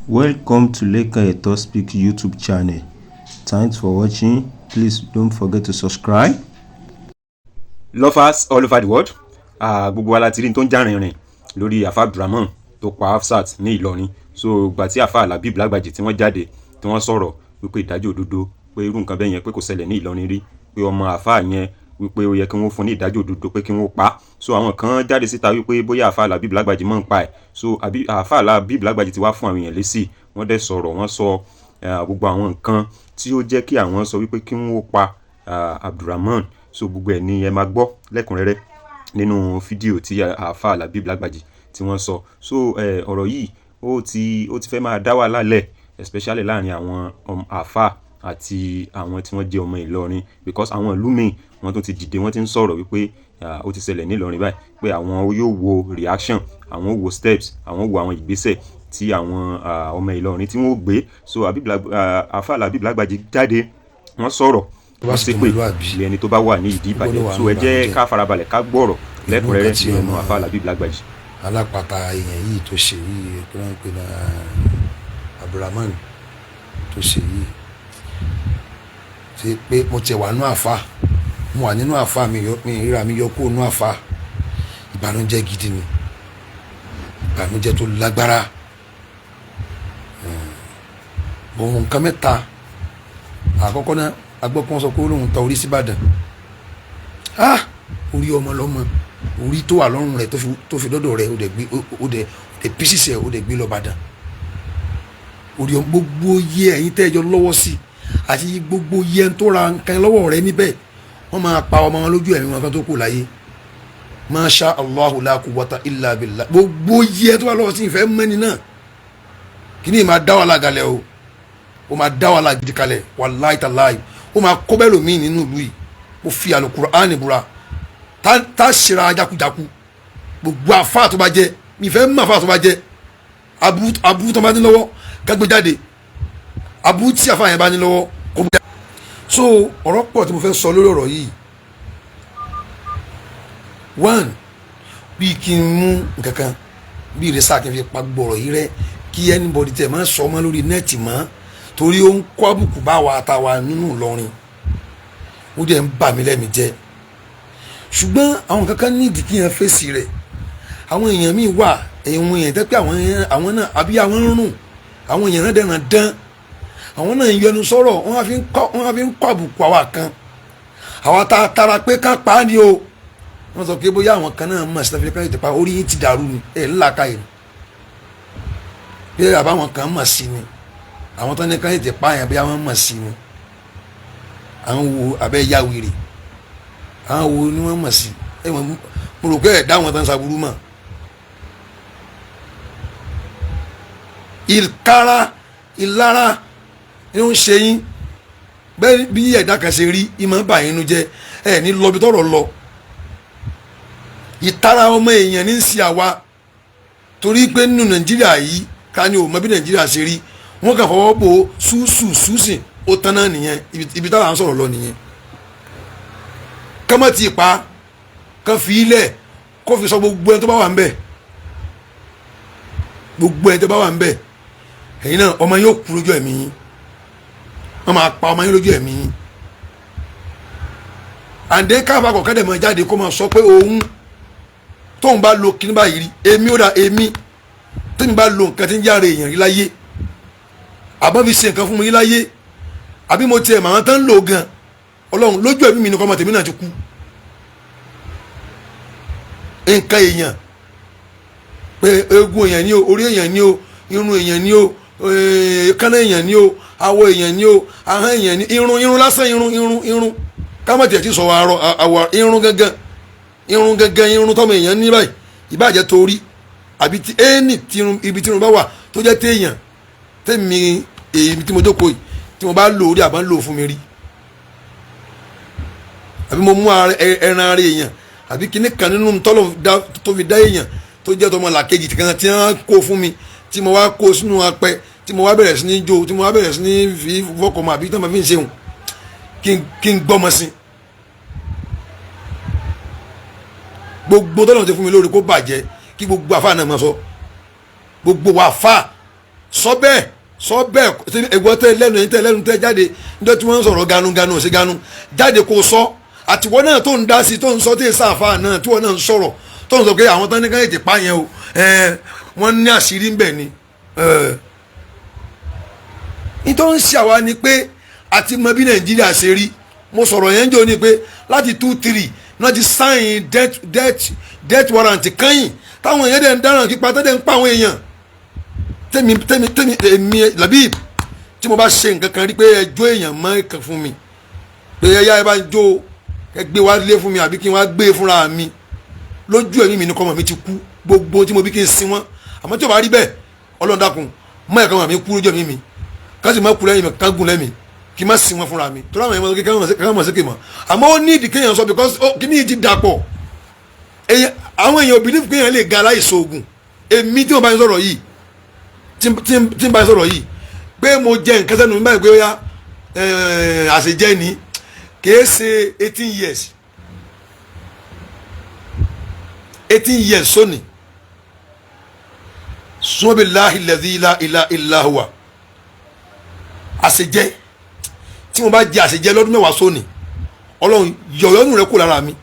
Welcome to Lekan Eto Speak YouTube channel. Thanks for watching. Please don't forget to subscribe. Lovers all over the world, gbogbo wa la ti rí n tó ń jà rìnrìn lórí Afa Abdulrahman tó pa Hafsat ní Ìlọrin. So gbà tí Afa Labib Lágbàjì tí wọ́n jáde, tí wọ́n sọ̀rọ̀ wípé ìdájọ́ òdodo, pé irú nǹkan bẹ́ẹ̀ yẹn pé kò ṣẹlẹ̀ ní Ìlọrin rí, pé ọmọ àfa yẹn wípé ó yẹ kí wọ́n fún ní ìdájọ́ òdodo, pé kí wọ́n pa á. So àwọn kan jáde síta wípé bóyá Afa Labib Lágbàjì mọ̀ ń pa ẹ̀. So àbí Afa Labib Lágbàjì ti wá fún àwọn èèyàn lésì, wọ́n dẹ̀ sọ̀rọ̀, wọ́n sọ gbogbo àwọn nǹkan tí ó jẹ́ kí àwọn sọ wípé kí wọ́n pa Abdulrahman. So gbogbo ẹ̀ ni ẹ máa gbọ́ lẹ́kùnrẹ́rẹ́ nínú fídíò tí Afa Labib Lágbàjì tí wọ́n sọ. So ọ̀rọ̀ yìí ó ti fẹ́ máa dá wàhálà lẹ̀, especially láàrin àwọn àfa àti àwọn tí wọ́n jẹ́ ọmọ Ìlọrin, because àwọn ìlú míì wọ́n tún ti dìde, wọ́n ti ń sọ̀rọ̀ wípé ó ti ṣẹlẹ̀ ní Ìlọrin báyìí, pé àwọn yóò wo reaction, àwọn ó wo steps, àwọn ó wo àwọn ìgbésẹ̀ tí àwọn ọmọ Ìlọrin tí wọ́n ó gbé. So Afa Labib Lágbàjì jáde, wọ́n sọ̀rọ̀, wọ́n ṣe pé ilé ẹni tó bá wà ní ìdí ìbàjẹ́. So ẹ jẹ́ ká farabalẹ̀ ká gbọ́rọ̀ lẹ́kùnrẹ́rẹ́ ní ẹnu Afa Labib Lágbàjì. Alápàtà èèyàn yìí tó ṣe yìí, kí wọ́n ń pè ní Abdulrahman tó ṣe yìí, ṣe pé mo tiẹ̀ wà nínú àfa, mo wà nínú àfa mi, yọ mi ríra mi yọ kó nínú àfa. Ìbànújẹ́ gidi ni, ìbànújẹ́ tó lágbára. Bọ̀ nǹkan mẹ́ta àkọ́kọ́ náà, agbọ́pọ́n sọ pé ó lóun ta orí síbàdàn. Ah, orí ọmọ lọ́mọ, orí tó wà lọ́rùn rẹ̀ tó fi dọ́dọ̀ rẹ̀, ó dẹ̀ gbé, ó dẹ̀ písìsì ẹ̀, ó dẹ̀ gbé lọ Ìbàdàn. Orí gbogbo yẹ ẹ̀yin tẹ́jọ lọ́wọ́ sí àti gbogbo yẹ tó ra nǹkan lọ́wọ́ rẹ̀ níbẹ̀, wọ́n máa pa ọmọ wọn lójú ẹ̀mí wọn kan tó kù láyé. Masha Allahu la quwwata illa billah. Gbogbo yẹ tó wà lọ́wọ́ sí ìfẹ́ mẹ́ni náà, kí ni máa dá wàhálà kalẹ̀ o? Ó máa dá wàhálà gidi kalẹ̀, wàláì tàláì. Ó máa kó bẹ́ẹ̀ lómi nínú ìlú yìí. Ó fi Àlùkùránì búra, tá ṣera jákujáku. Gbogbo àfa tó bá jẹ mi fẹ́ mọ̀, àfa tó bá jẹ aburú tó bá ní lọ́wọ́, kágbé jáde. Aburú tí àfa yẹn bá ní lọ́wọ́, kó gbé jáde. So ọ̀rọ̀ pọ̀ tí mo fẹ́ sọ lórí ọ̀rọ̀ yìí. One, bí kí n mú nǹkankan bí ìrẹsà kí n fi pa gbọ̀rọ̀ yìí rẹ, kí anybody tẹ̀ máa sọ ọmọ lórí net mọ́, torí ó ń kó àbùkù bá wa àtàwa nínú Ìlọrin, ó dẹ̀ ń bà mí lẹ́mìí jẹ́. Ṣùgbọ́n àwọn kankan ní ìdí kí yẹn fèsì rẹ̀. Àwọn èèyàn míì wà, èèyàn èèyàn tẹ́ pé àwọn náà àbí àwọn ń rùn, àwọn èèyàn náà dẹ̀ràn dán, àwọn náà ń yọnu sọ̀rọ̀, wọ́n á fi ń kọ́ àbùkù àwa kan, àwa tá a tara pé ká pa á ni o. Wọ́n sọ pé bóyá àwọn kan náà mọ̀ sí ẹ̀ tẹ̀pa orí yín ti dàrú ni, ẹ̀ ńlá ka yìí bí àbáwọn kan mọ̀ sí ni, àwọn tó ní ká tètè pa yẹn, bí àwọn mọ̀ sí ni. Àwọn wo abẹ́ ya wèrè? Àwọn wo ni wọ́n mọ̀ sí? Ẹ mọ̀, mo rò pé ẹ̀ dá àwọn tó ń saburú mọ̀. Ìkara ìlara ni ó ń ṣe yín bẹ́ẹ̀. Bí ẹ̀dá kan ṣe rí ìmọ̀ bà yín nu jẹ́, ẹ̀ ní lọ bí tọ̀rọ̀ lọ. Ìtara ọmọ èèyàn ní ń ṣe àwa, torí pé nínú Nàìjíríà yìí, ká ní o mọ bí Nàìjíríà ṣe rí, wọn kàn fọwọ́ bò ó ṣùṣù ṣùṣìn, ó tán náà nìyẹn. Ibi táwọn à ń sọ̀rọ̀ lọ nìyẹn. Kọ́mọ́ ti pa kán fi ilẹ̀ kó fi sọ gbogbo ẹni tó bá wà ń bẹ̀, gbogbo ẹni tó bá wà ń bẹ̀. Ẹ̀yin náà, ọmọ yóò kú lójú ẹ̀mí yín, wọ́n máa pa ọmọ yín lójú ẹ̀mí yín. Àǹdẹ́ káfà kọ̀ọ̀kan dẹ̀ máa jáde kó máa sọ pé òun tóun bá lo kíní báyìí rí, èmi ó dà, èmi tẹ́mi bá lo nǹkan tí ń yára èèyàn rí láyé, àbọ̀ fi ṣe nǹkan fún mi rí láyé, àbí mo tiẹ̀ màá tán lò gan, Ọlọ́run, lójú ẹ̀mí mi ni kọ́mọ tèmi náà ti kú. Nǹkan èèyàn pé eegun èèyàn ni o, orí èèyàn ni o, irun èèyàn ni o, kánná èèyàn ni o, awọ èèyàn ni o, ahọ́n èèyàn ni, irun, irun lásán, irun, irun, irun, kámọ̀ tiẹ̀ ti sọ àrọ àwọ̀ irun gangan, irun gangan, irun tọ́mọ èèyàn ní báyìí, ìbàjẹ́ torí àbí tí ẹni tí irun ibi tí irun bá wà tó jẹ́ téèyàn tèmi, èyí tí mo jókòó yìí, tí mo bá lò orí àbá ń lò fún mi rí, àbí mo mú ẹran ara èèyàn, àbí kíní kan nínú tọ́lọ̀ tó fi dá èèyàn tó jẹ́ tọmọ làkejì kan tí wọ́n kó fún mi, tí mo wá kó sínú apẹ, tí mo wá bẹ̀rẹ̀ sí ní jó, tí mo wá bẹ̀rẹ̀ sí ní fi fọkọ̀ mọ́, àbí tí wọ́n fi ń ṣeun kí n gbọ́mọ sí, gbogbo tọ́lọ̀ ti fún mi lórí kó bàjẹ́, kí gbogbo àfa náà máa sọ, gbogbo wa fa Sọ bẹ́ẹ̀, sọ bẹ́ẹ̀. Ẹ̀gbọ́n tẹ lẹ́nu, ẹ̀yin tẹ lẹ́nu tẹ jáde níjọ́ tí wọ́n ń sọ̀rọ̀ ganuganu sí ganu jáde kó sọ. Àtiwọ́ náà tó ń dá sí, tó ń sọ tí sáfà náà tí wọ́n náà ń sọ̀rọ̀, tó ń sọ pé àwọn tán ní káyọ̀tì pa yẹn o, wọ́n ní àṣírí ń bẹ̀ ni. Nítorí ń ṣe àwa ni pé àti mọ bí Nàìjíríà ṣe rí. Mo sọ̀rọ̀ yẹn jò ní pé láti 2003 náà ti sign death warrant kẹ́yìn, táwọn èèyàn dẹ̀ ń dáràn kípa, tó dẹ̀ ń pa àwọn èèyàn. Tẹ́mi tẹ́mi tẹ́mi èmi Labib, tí mo bá ṣe nǹkan kan rí pé ẹjọ́ èèyàn mọ́ ẹ̀kan fún mi pé ẹyá ẹ bá ń jó, ẹ gbé wá lé fún mi àbí kí n wá gbé fúnra mi lójú ẹ̀mí mi ní kọ́mọ mi ti kú, gbogbo tí mo bí kí n sin wọn. Àmọ́ tí o bá rí bẹ́ẹ̀, Ọlọ́run dákun, mọ́ ẹ̀kan mọ́ mi kú lójú ẹ̀mí mi, ká sì má kú lẹ́yìn mi, ká gùn lẹ́mí, kí n má sin wọn fúnra mi, tó láwọn èèyàn kí wọ́n mọ̀ sí kì mọ́. Àmọ́ ó ní ìdí kéèyàn sọ, because kí ní ìdí dàpọ̀ àwọn èèyàn believe kéèyàn lè ga aláìsọ oògùn. Èmi tí mo bá ń sọ̀rọ̀ yìí, tí n bá ń sọ̀rọ̀ yìí pé mo jẹ nǹkan sẹ́nu mi báyìí pé ó yá àṣejẹ́ ni, kìí ṣe 18 years, 18 years sóni. Sọ́bìláhi lẹ́dí ilá ilá ilá huwa. Àṣejẹ́ tí mo bá jẹ àṣejẹ́ lọ́dún 10 sóni, Ọlọ́run yọ̀yọ́nù rẹ kó lára mi.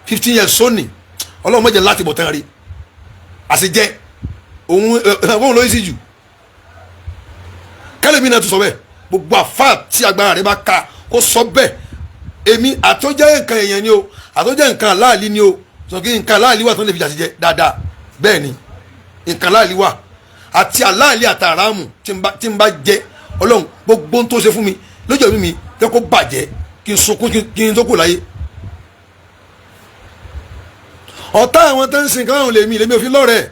15 years sóni, Ọlọ́run mọ̀jẹ̀ láti bọ̀ tán rí àṣejẹ́ òun òun ló yí sí jù. Kálẹ̀mí náà tún sọ bẹ́ẹ̀, gbogbo àfa tí agbára rẹ bá ka kó sọ bẹ́ẹ̀. Èmi àtọ́jẹ́ nǹkan èèyàn ni o, àtọ́jẹ́ nǹkan aláàlí ni o, sọ kí nǹkan aláàlí wà tó lè fi jàṣejẹ dáadáa. Bẹ́ẹ̀ ni nǹkan aláàlí wà àti aláàlí àtàràmù tí n bá jẹ, Ọlọ́run gbogbo tó ṣe fún mi lójú ẹ̀mí mi jẹ́ kó bàjẹ́, kí n sunkún kí n tó kù láyé. Ọ̀tá àwọn tó ń sin nǹkan àwọn lèmi òfin lọ́rẹ̀ẹ́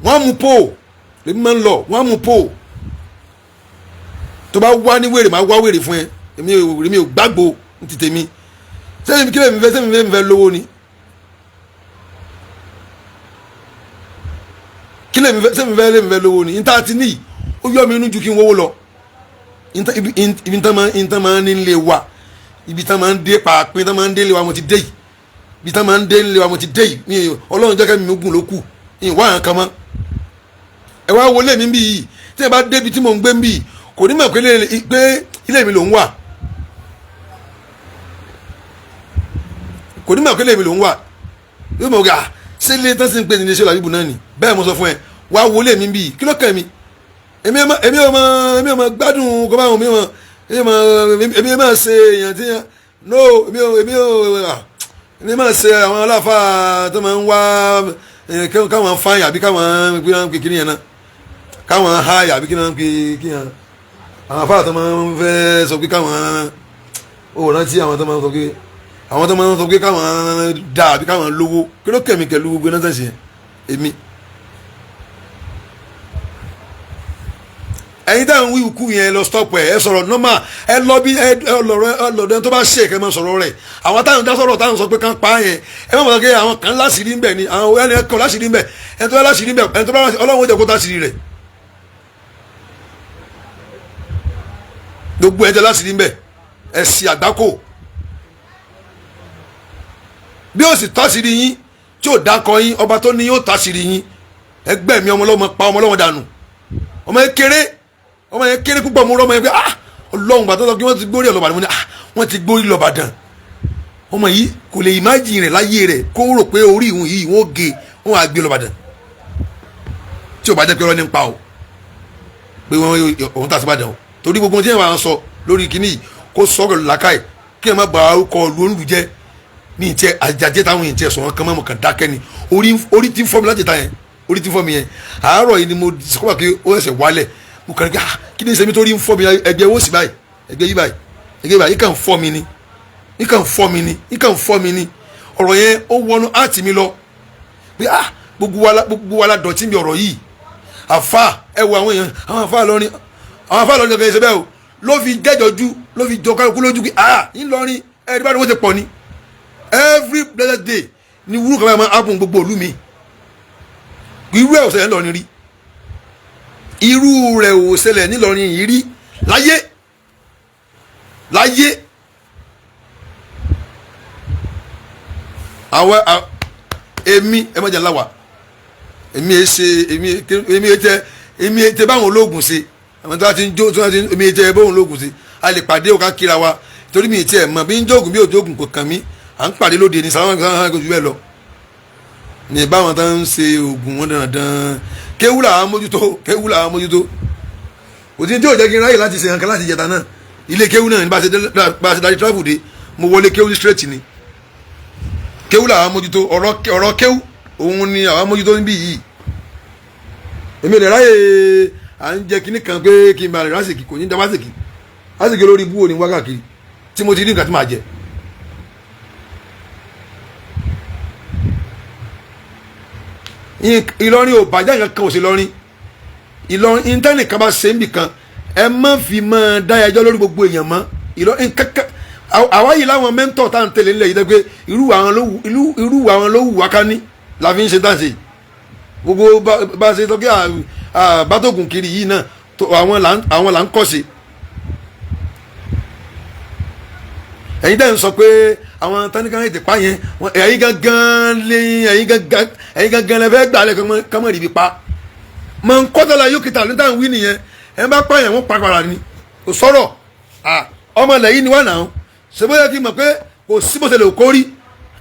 wọ́n mú pò, lèmi máa ń lọ wọ́n mú pò. Tó bá wá ní wèrè, máa wá wèrè fún ẹ. Èmi ò gbàgbó ní ti tèmi. Sẹ́yìn kí lèmi fẹ́, sẹ́yìn lèmi fẹ́ lówó ni, kí lèmi fẹ́, sẹ́yìn fẹ́ lèmi fẹ́ lówó ni. Níta ti ní ó yọ mi inú ju kí n wówó lọ. Ibi tán máa ń ní lé wa, ibi tán máa ń dé pàápín, tán máa ń dé lé wa mo ti dé yìí, ibi tán máa ń dé lé wa mo ti dé yìí. Ọlọ́run jẹ́ kẹ́mi gùn ló kù, ìwà àwọn kan mọ́. Ẹ wá wọlé mi bí yìí, tí ẹ bá débi tí mò ń gbé ń bí, kò ní mọ̀ pé ilé mi ló ń wà, kò ní mọ̀ pé ilé mi ló ń wà. Yóò mọ̀ gà ṣé ilé tán sì ń pè ní iléeṣẹ́ Làbíbù náà ni. Bẹ́ẹ̀ mo sọ fún ẹ, wá wọlé mi bí yìí, kí ló kàn mí? Èmi ò mọ gbádùn kọ́ báwọn, èmi máa ṣe èèyàn tí no, èmi máa ṣe àwọn aláfáà tó máa ń wá káwọn fáyìn àbí káwọn kékeré yẹn náà, káwọn háyà àbí kí náà kí yẹn, àwọn afáà tó máa ń fẹ́ sọ pé káwọn ó rántí, àwọn tó máa ń sọ pé àwọn tó máa ń sọ pé káwọn dà àbí káwọn lówó. Kí ló kẹ̀mí pẹ̀lú gbogbo náà sẹ̀sẹ̀ èmi. Ẹ̀yin táwọn wíwú kú yẹn lọ stop ẹ̀, ẹ sọ̀rọ̀ normal, ẹ lọ bí ẹ lọ́dọ̀ tó bá ṣe kẹ́ máa sọ̀rọ̀ rẹ̀. Àwọn táwọn dá sọ̀rọ̀ táwọn sọ pé kán pa yẹn, ẹ má mọ̀ pé àwọn kan láṣìírí ń bẹ̀ ni, àwọn ẹni kan láṣìírí ń bẹ̀, ẹni tó bá láṣìírí ń bẹ̀, ẹni tó bá láṣìírí Ọlọ́run ó jẹ́ kó táṣìírí rẹ̀. Gbogbo ẹ̀ jẹ́ láṣìírí ń bẹ̀, ẹ sì àgbákò bí ó sì táṣìírí yín tí ò dákọ yín, ọba tó ní yóò táṣìírí yín. Ẹgbẹ́ mi ọmọlọ́mọ pa ọmọlọ́mọ dànù, ọmọ yẹn kéré, ọmọ yẹn kéré púpọ̀. Mo rọ ọmọ yẹn pé ah Ọlọ́run gbàtọ́ sọ pé wọ́n ti gbórí ọlọ́bàdàn, mo ní ah wọ́n ti gbórí lọ́bàdàn. Ọmọ yìí kò lè imagine rẹ̀ láyé rẹ̀ kó rò pé orí ìhun yìí wọ́n gé, wọ́n á gbé lọ́bàdàn. Tí o bá jẹ́ pé ọlọ́ni ń pa o pé wọ́n òun tà sí Ìbàdàn o, torí gbogbo tí yẹn wà ń sọ lórí kíní yìí kó sọ pẹ̀lú làákàyè kí ẹ má ba orúkọ olú jẹ́. Ní ìtẹ́ àjàjẹ́ táwọn ìtẹ́ sọ̀rọ̀ kan mọ̀ kàn dákẹ́ ni. Orí ti fọ́ mi láti ta yẹn, orí ti fọ́ mi yẹn. Àárọ̀ yìí ni mo sọ́kọ́ pé ó ẹsẹ̀ wálẹ̀, mo kàn ní kí ni sẹ́mi torí ń fọ́ mi, ẹgbẹ́ owó sì báyìí, ẹgbẹ́ yìí báyìí, ẹgbẹ́ báyìí kàn fọ́ mi ni, kàn fọ́ mi ni, kàn fọ́ mi ni. Ọ̀rọ̀ yẹn ó wọnú áàtì mi lọ pé ah gbogbo wa la dọ̀tí mi ọ̀rọ̀ yìí. Àfa ẹ wo àwọn èèyàn, àwọn àfa lọ́rin, àwọn àfa lọ́rin kankan ṣe bẹ́ẹ̀ o, ló fi jẹ́jọ́jú, ló fi jọ kálukú lójú pé ah ńlọrin ẹ̀rí bá wọ́n ti pọ̀ ni. Every blessed day ni wúrú kan báyìí máa happen gbogbo ìlú mi. Irú ẹ̀ ò ṣẹlẹ̀ ńlọrin rí, irú rẹ̀ ò ṣẹlẹ̀ nílọrin yìí rí láyé láyé. Àwọn èmi ẹ má jẹ́ láwa, èmi ẹ ṣe èmi ẹ tẹ Èmi ètè báwọn ológun ṣe, àwọn tó bá ti ń jó tó bá ti ń, èmi ètè báwọn ológun ṣe. A lè pàdé o, ká kíra wa, torí mi ètè ẹ̀ mọ̀ bí ń jógun bí òjógun kò kàn mí. À ń pàdé lóde ní sàlámù sàlámù, kò jù bẹ́ẹ̀ lọ. Ní báwọn tó ń ṣe oògùn wọn dandan, kéwú làwọn mójútó, kéwú làwọn mójútó. Kò sí tí yóò jẹ́ kí n ráyè láti ṣe nǹkan láti jẹta náà. Ilé kéwú náà ní bá a ṣe darí travel dé, mo wọlé kéwú straight ni. Kéwú làwọn mójútó, ọ̀rọ̀ kéwú òun ni àwọn mójútó níbí yìí. Èmi lè ráyè à ń jẹ kinní kan pé kí n bá rẹ̀ rásìkì, kò ní dá wásìkì rásìkì lórí ibú òní wákàkiri tí mo ti rí nǹkan tí màá jẹ. Ìlọrin ò bàjẹ́, nǹkan kan ò sí lọrin. Ìlọrin intanet kan bá ṣe ń bì kan, ẹ má fi máa dá ẹjọ́ lórí gbogbo èèyàn mọ́. Ìlọrin kankan, àwa yìí láwọn mẹ́ńtọ̀ tá à ń tẹ̀lé ńlẹ̀ yìí dẹ́gbẹ́ irú àwọn ló wù wá ká ní la fi ń ṣe dáǹsì gbogbo bá a ṣe sọ pé bátògùn kiri yìí náà, àwọn là ń kọ́ sí. Ẹ̀yin dẹ́ ń sọ pé àwọn tánikàn ètè pa yẹn, ẹ̀yin gangan lé, ẹ̀yin gangan lẹ fẹ́ gbà lẹ kọ́mọ̀ ríbi pa. Mọ̀ ń kọ́tàlá yóò kìtà níta ń wí nìyẹn. Ẹ̀ bá pa yẹn, wọ́n pa padà ni, kò sọ̀rọ̀. Ọmọ ilẹ̀ yìí ni wà náà ṣe bóyá kí n mọ̀ pé kò sí bó ṣe lè kórí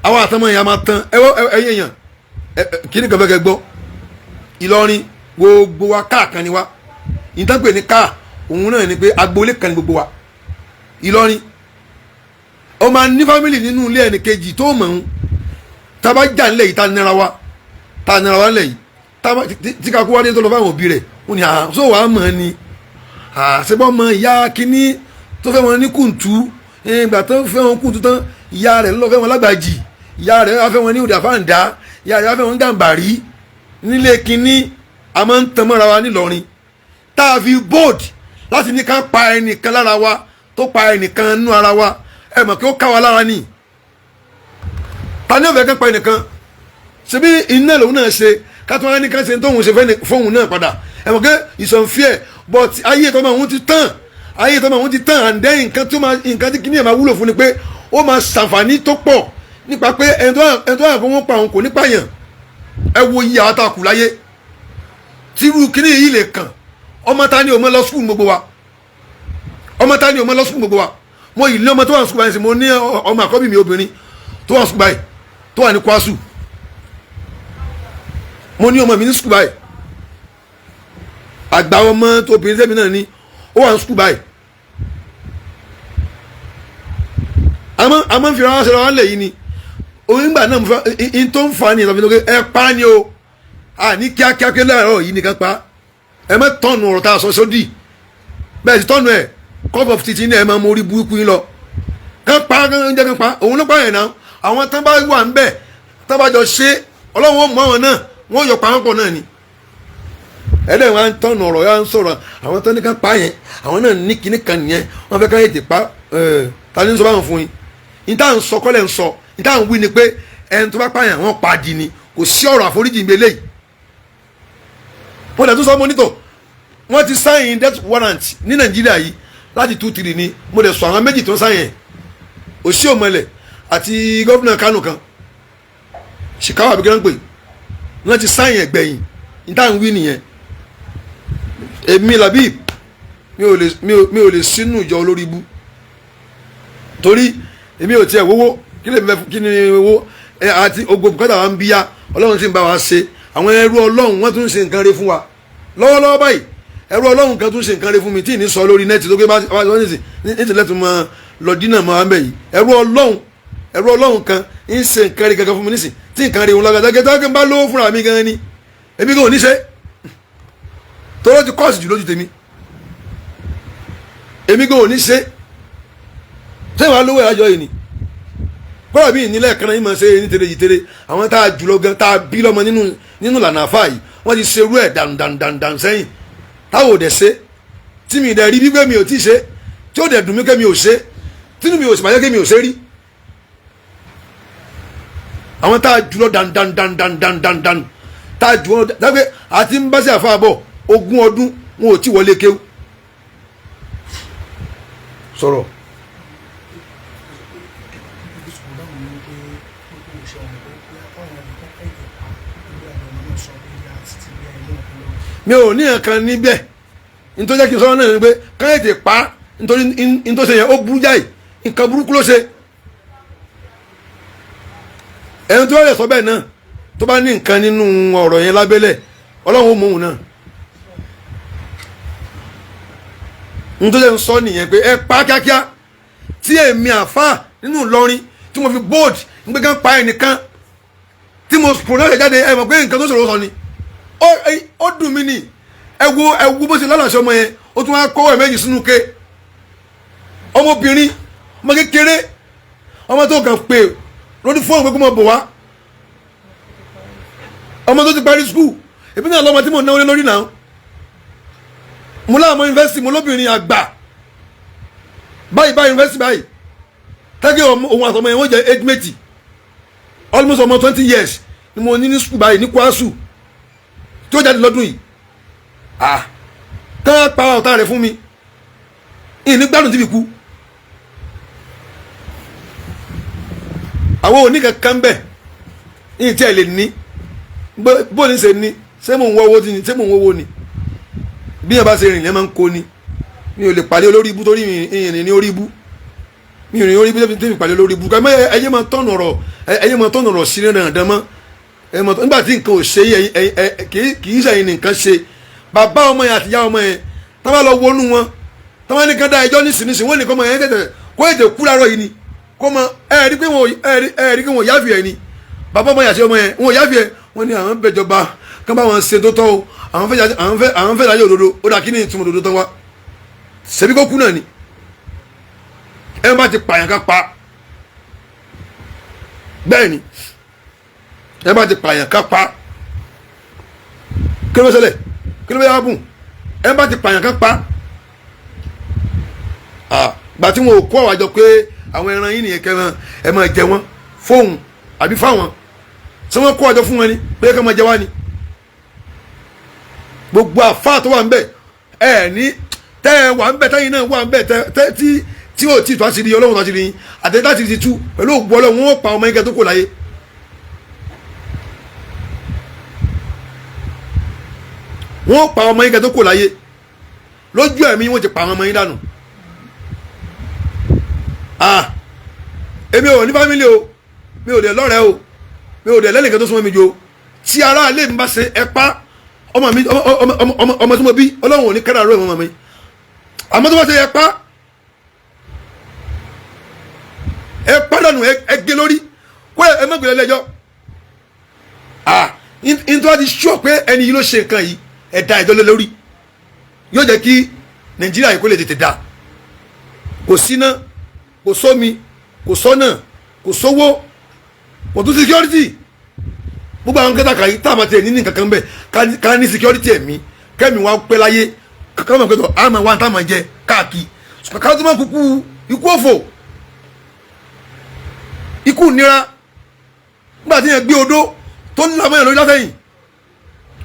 àwọn àtọmọ yẹn a máa tán. Ẹ̀yin èèyàn, kí ni kàn fẹ́ kẹ́ gbọ́? Ìlọrin gbogbo wa káà kan ni wa. Ìtàn pè ní káà òun náà ni pé agboolé kan ni gbogbo wa. Ìlọrin ó máa ní fámìlì nínú ilé ẹnì kejì tó mọ̀ ń tábà jà ńlẹ̀ yìí, tá nira wa, tá nira wa ńlẹ̀ yìí, tí kakú wá dé tó lọ fáwọn òbí rẹ̀, ó ní àṣọ wàá mọ̀ ni àṣebọ́ mọ ìyá kínní tó fẹ́ wọn ní kùntù. Ìgbà tó fẹ́ wọn kùntù tán, ìyá rẹ̀ ló fẹ́ wọn lágbàjì, ìyá rẹ̀ wá fẹ́ wọn ní òdàfáǹdá, ìyá rẹ̀ wá fẹ́ wọn gàǹbàrí. Nílé kínní a máa ń tan mọ́ra wa nílọrin, tá a fi bold láti ní ká pa ẹnìkan lára wa tó pa ẹnìkan nú ara wa. Ẹ mọ̀ kí ó ká wa lára ni. Ta ni ó fẹ́ kán pa ẹnìkan? Ṣebí iná lòun náà ṣe ká tó wá ní ká ṣe tóun ṣe fóun náà padà. Ẹ mọ̀ pé it's unfair, but ayé tọ́mọ òun ti tán, ayé tọ́mọ òun ti tán. And then nǹkan tó máa, nǹkan tí kìnìyàn máa wúlò fún ni pé ó máa ṣàǹfààní tó pọ̀ nípa pé ẹni tó wà fún wọn pa òun kò ní pààyàn. Ẹ wo iye àwọn tá a kù láyé tírú kíní yìí lè kàn. Ọmọ ta ni ò mọ lọ sùkúl gbogbo wa? Ọmọ ta ni ò mọ lọ sùkúl gbogbo wa? Mo yìí ní ọmọ tó wà ní sùkúl báyìí sí, mo ní ọmọ àkọ́bí mi obìnrin tó wà ní sùkúl báyìí, tó wà ní kwasu. Mo ní ọmọ mi ní sùkúl báyìí, àgbà ọmọ tó obìnrin sẹ́mi náà ní ó wà ní sùkúl báyìí. Àmọ́ ń fi ara ṣe ra lẹ̀ yìí ni onígbà náà mo fẹ́ in tó ń fa ni ìtọ́fi lókè ẹ pa ni o. A ní kíákíá pé láàárọ̀ yìí nìkan pa ẹ má tọ̀nù ọ̀rọ̀ tá a sọ sódì bẹ́ẹ̀ sì tọ̀nù ẹ̀ cup of tea ní ẹ máa mọ orí burúkú yín lọ. Kán pa, kán jẹ́ kán pa òun ló pa yẹn náà. Àwọn tán bá wà ń bẹ̀ tán bá jọ ṣe, Ọlọ́run ó mú àwọn náà, wọ́n yọ pa wọn pọ̀ náà ni. Ẹ̀dẹ̀ wọn tọ̀nù ọ̀rọ̀ yà ń sọ̀rọ̀ àwọn tán ní kán pa yẹn, àwọn náà ní kinní kan nìyẹn, wọ́n fẹ́ kán yé ti pa. Ta ni ń sọ báwọn fún yín? Ní tá à ń sọ kọ́lẹ̀ ń sọ, ní tá à ń wí ni pé ẹni tó bá pààyàn wọ́n pa di ni, kò sí ọ̀rọ̀ àforíjì ń belé yìí. Mo dẹ̀ tún sọ mọ́nítọ̀, wọ́n ti sáyìn death warrant ní Nàìjíríà yìí láti 2-3 ni. Mo dẹ̀ sọ àwọn méjì tó ń sáyìn, Òsì Òmọlẹ̀ àti gómìnà Kánò kan, Ṣìkáwá àbí kílọ̀ ń pè, wọ́n ti sáyìn ẹ̀gbẹ̀yìn. Ní tá à ń wí nìyẹn. Èmi Labib mi ò lè sínú ìjọ olórí ibú, torí èmi ò tiẹ̀ wówó kí lè fẹ́ kí ni owó àti ogo bùkátà wa ń bíyá. Ọlọ́run sì ń bá wa ṣe. Àwọn ẹrú Ọlọ́run wọ́n tún ń ṣe nǹkan re fún wa lọ́wọ́lọ́wọ́ báyìí. Ẹrú Ọlọ́run kan tún ṣe nǹkan re fún mi tí ì ní sọ lórí nẹ́ẹ̀tì tó gbé bá sọ ní ti lẹ́tùn mọ́ lọ dínà mọ́ abẹ́ yìí. Ẹrú Ọlọ́run kan ń ṣe nǹkan re kankan fún mi nísìn tí nǹkan re òun lọ́gàdá gẹ́gẹ́ tó bá lówó fúnra mi gan ni èmi kò ní ṣe torọ́ ti kọ́ọ̀sì jù lójú tèmi, èmi kò ní ṣe. Ṣé wàá lówó ìrájọ yìí ni? Kọ́lá mi nílẹ̀ kan náà yìí máa ṣe ní tere yìí tere. Àwọn tá a jùlọ gan tá a bí lọ́mọ nínú ìlànà àfa yìí, wọ́n ti ṣerú ẹ̀ dànù sẹ́yìn táwọn ò dẹ̀ ṣe, tí mi dẹ̀ rí bí pé mi ò tí ì ṣe, tí ó dẹ̀ dùn mí pé mi ò ṣe, tínú mi ò sì máa jẹ́ pé mi ò ṣe rí. Àwọn tá a jùlọ dànù tá a jùlọ dágbé àti ń bá sí àfa bọ̀ 20 ọdún wọn ò tí wọlé kéwú sọ̀rọ̀. Mi ò ní nǹkan níbẹ̀. Nítorí jẹ́ kí n sọ náà ni pé káyọ̀ tè pa, nítorí nítorí ṣe yẹn ó burú jáì, nǹkan burúkú ló ṣe. Ẹni tó lè sọ bẹ́ẹ̀ náà, tó bá ní nǹkan nínú ọ̀rọ̀ yẹn lábẹ́lẹ̀, Ọlọ́run ó mú òun náà. Nítorí ń sọ nìyẹn pé ẹ pa kíákíá. Tí èmi àfa nínú Ìlọrin tí mo fi bold ń gbé kán pa ẹnìkan tí mo pronounce jáde, ẹ mọ̀ pé nǹkan tó ṣòro sọ ni. Ó dùn mí ni. Ẹ wo, ẹ wo bó ṣe lálàṣẹ ọmọ yẹn, ó tún wá kọ́ ẹ̀ méjì sínú ké. Ọmọbìnrin, ọmọ kékeré, ọmọ tó kàn pé lórí fóònù pé kó máa bọ̀ wá, ọmọ tó ti parí school. Èmi náà lọ́mọ tí mo náwó lé lórí náà, mo láwọn ọmọ yunifásitì, mo lóbìnrin àgbà báyìí báyìí yunifásitì báyìí tẹ́gẹ́. Òun àtọmọ yẹn wọ́n jẹ́ age mate, almost ọmọ 20 years ni mo ní ní school báyìí ní kwasu tí ó jáde lọ́dún yìí. Ah, ká pa ọ̀tá rẹ̀ fún mi, ìní gbádùn tí fi kú. Àwọn òní kankan bẹ̀ ní tí ẹ lè ní bó ní ṣe ní. Ṣé mò ń wọ́wọ́ ni? Ṣé mò ń wọ́wọ́ ni? Bí yẹn bá ṣe rìn lẹ́ máa ń kó ni. Mi ò lè pàdé olórí ibú torí ìrìn ní orí ibú. Mi ò rìn orí ibú tí mi pàdé olórí ibú. Ẹyẹ máa tọ̀nà ọ̀rọ̀, ẹyẹ máa tọ̀nà ọ̀rọ̀ sí dandan mọ́. Nígbà tí nǹkan ò ṣe, kì í ṣẹ̀yìn nìkan ṣe bàbá ọmọ yẹn àti ìyá ọmọ yẹn. Tá bá lọ wọnú wọn, tá bá nìkan dá ẹjọ́ nísinsìnyí, wọ́n nìkan ọmọ yẹn tẹ̀tẹ̀ kó ètè kú láàárọ̀ yìí ni kó mọ. Ẹ rí pé wọn, ẹ rí pé wọn yáfi ẹ ni. Bàbá ọmọ yẹn àti ọmọ yẹn, wọn yáfi ẹ. Wọn ní àwọn bẹjọba kán bá wọn ṣe tó tọ́ o, àwọn fẹ́ láyé òdodo. Ó dà, kí ni ìtumọ̀ òdodo tán wá? Ṣebí kó kú náà ni. Ẹ bá ti pààyàn ká pa bẹ́ẹ̀ ni. Ẹ bá ti pààyàn ká pa, kí ló fẹ́ ṣẹlẹ̀? Kí ló fẹ́ yà bùn? Ẹ bá ti pààyàn ká pa. Gbà tí wọn ò kó àwọn àjọ pé àwọn ẹran yìí nìyẹn, kẹran ẹ máa jẹ wọn fóun àbí fáwọn tí wọn kó àjọ fún wọn ni pé kí wọn máa jẹ wá ni. Gbogbo àfáà tó wà ń bẹ, ẹ ní tẹ ẹ wà ń bẹ, tẹyin náà wà ń bẹ, tẹ tí tí ò tí tó àṣírí Ọlọ́run, tó àṣírí yín àti láti ti tú pẹ̀lú ògbó Ọlọ́run, wọn ó pa ọmọ yín kẹ tó kò láyé. Wọn ó pa ọmọ yín kẹ tó kò láyé. Lójú ẹ̀mí wọn ti pa àwọn ọmọ yín dànù. Ah, èmi ò ní family o, mi ò dẹ̀ lọ́rẹ̀ẹ́ o, mi ò dẹ̀ lẹ́nìkan tó súnmọ́ mi jù o. Tí ará ilé mi bá ṣe, ẹ pa ọmọ mi, ọmọ tí mo bí, Ọlọ́run ò ní kẹ́rà rẹ̀ ọmọ mi. Àmọ́ tó bá ṣe, ẹ pa, ẹ pa dànù, ẹ gé lórí kó ẹ má gbé lẹ́jọ́. Ah, n tó bá ti sọ pé ẹni yìí ló ṣe nǹkan yìí, ẹ dá ẹjọ́ lé lórí, yóò jẹ́ kí Nàìjíríà yìí kó lè tètè dá. Kò síná, kò sómi, kò sọ́nà, kò sówó, kò tún security. Gbogbo àwọn kẹta kàyí tá a máa tiẹ̀ ní nǹkan kan bẹ́ẹ̀, ká ní security, ẹ̀mí kẹ́mi wá pẹ́ láyé, ká máa pẹ́tọ̀ á máa wá tá a máa jẹ káàkiri, ká tó máa kúkú ikú òfò, ikú nira. Nígbà tí yẹn gbé odó tó ń la mọ́yàn lórí látẹ̀yìn,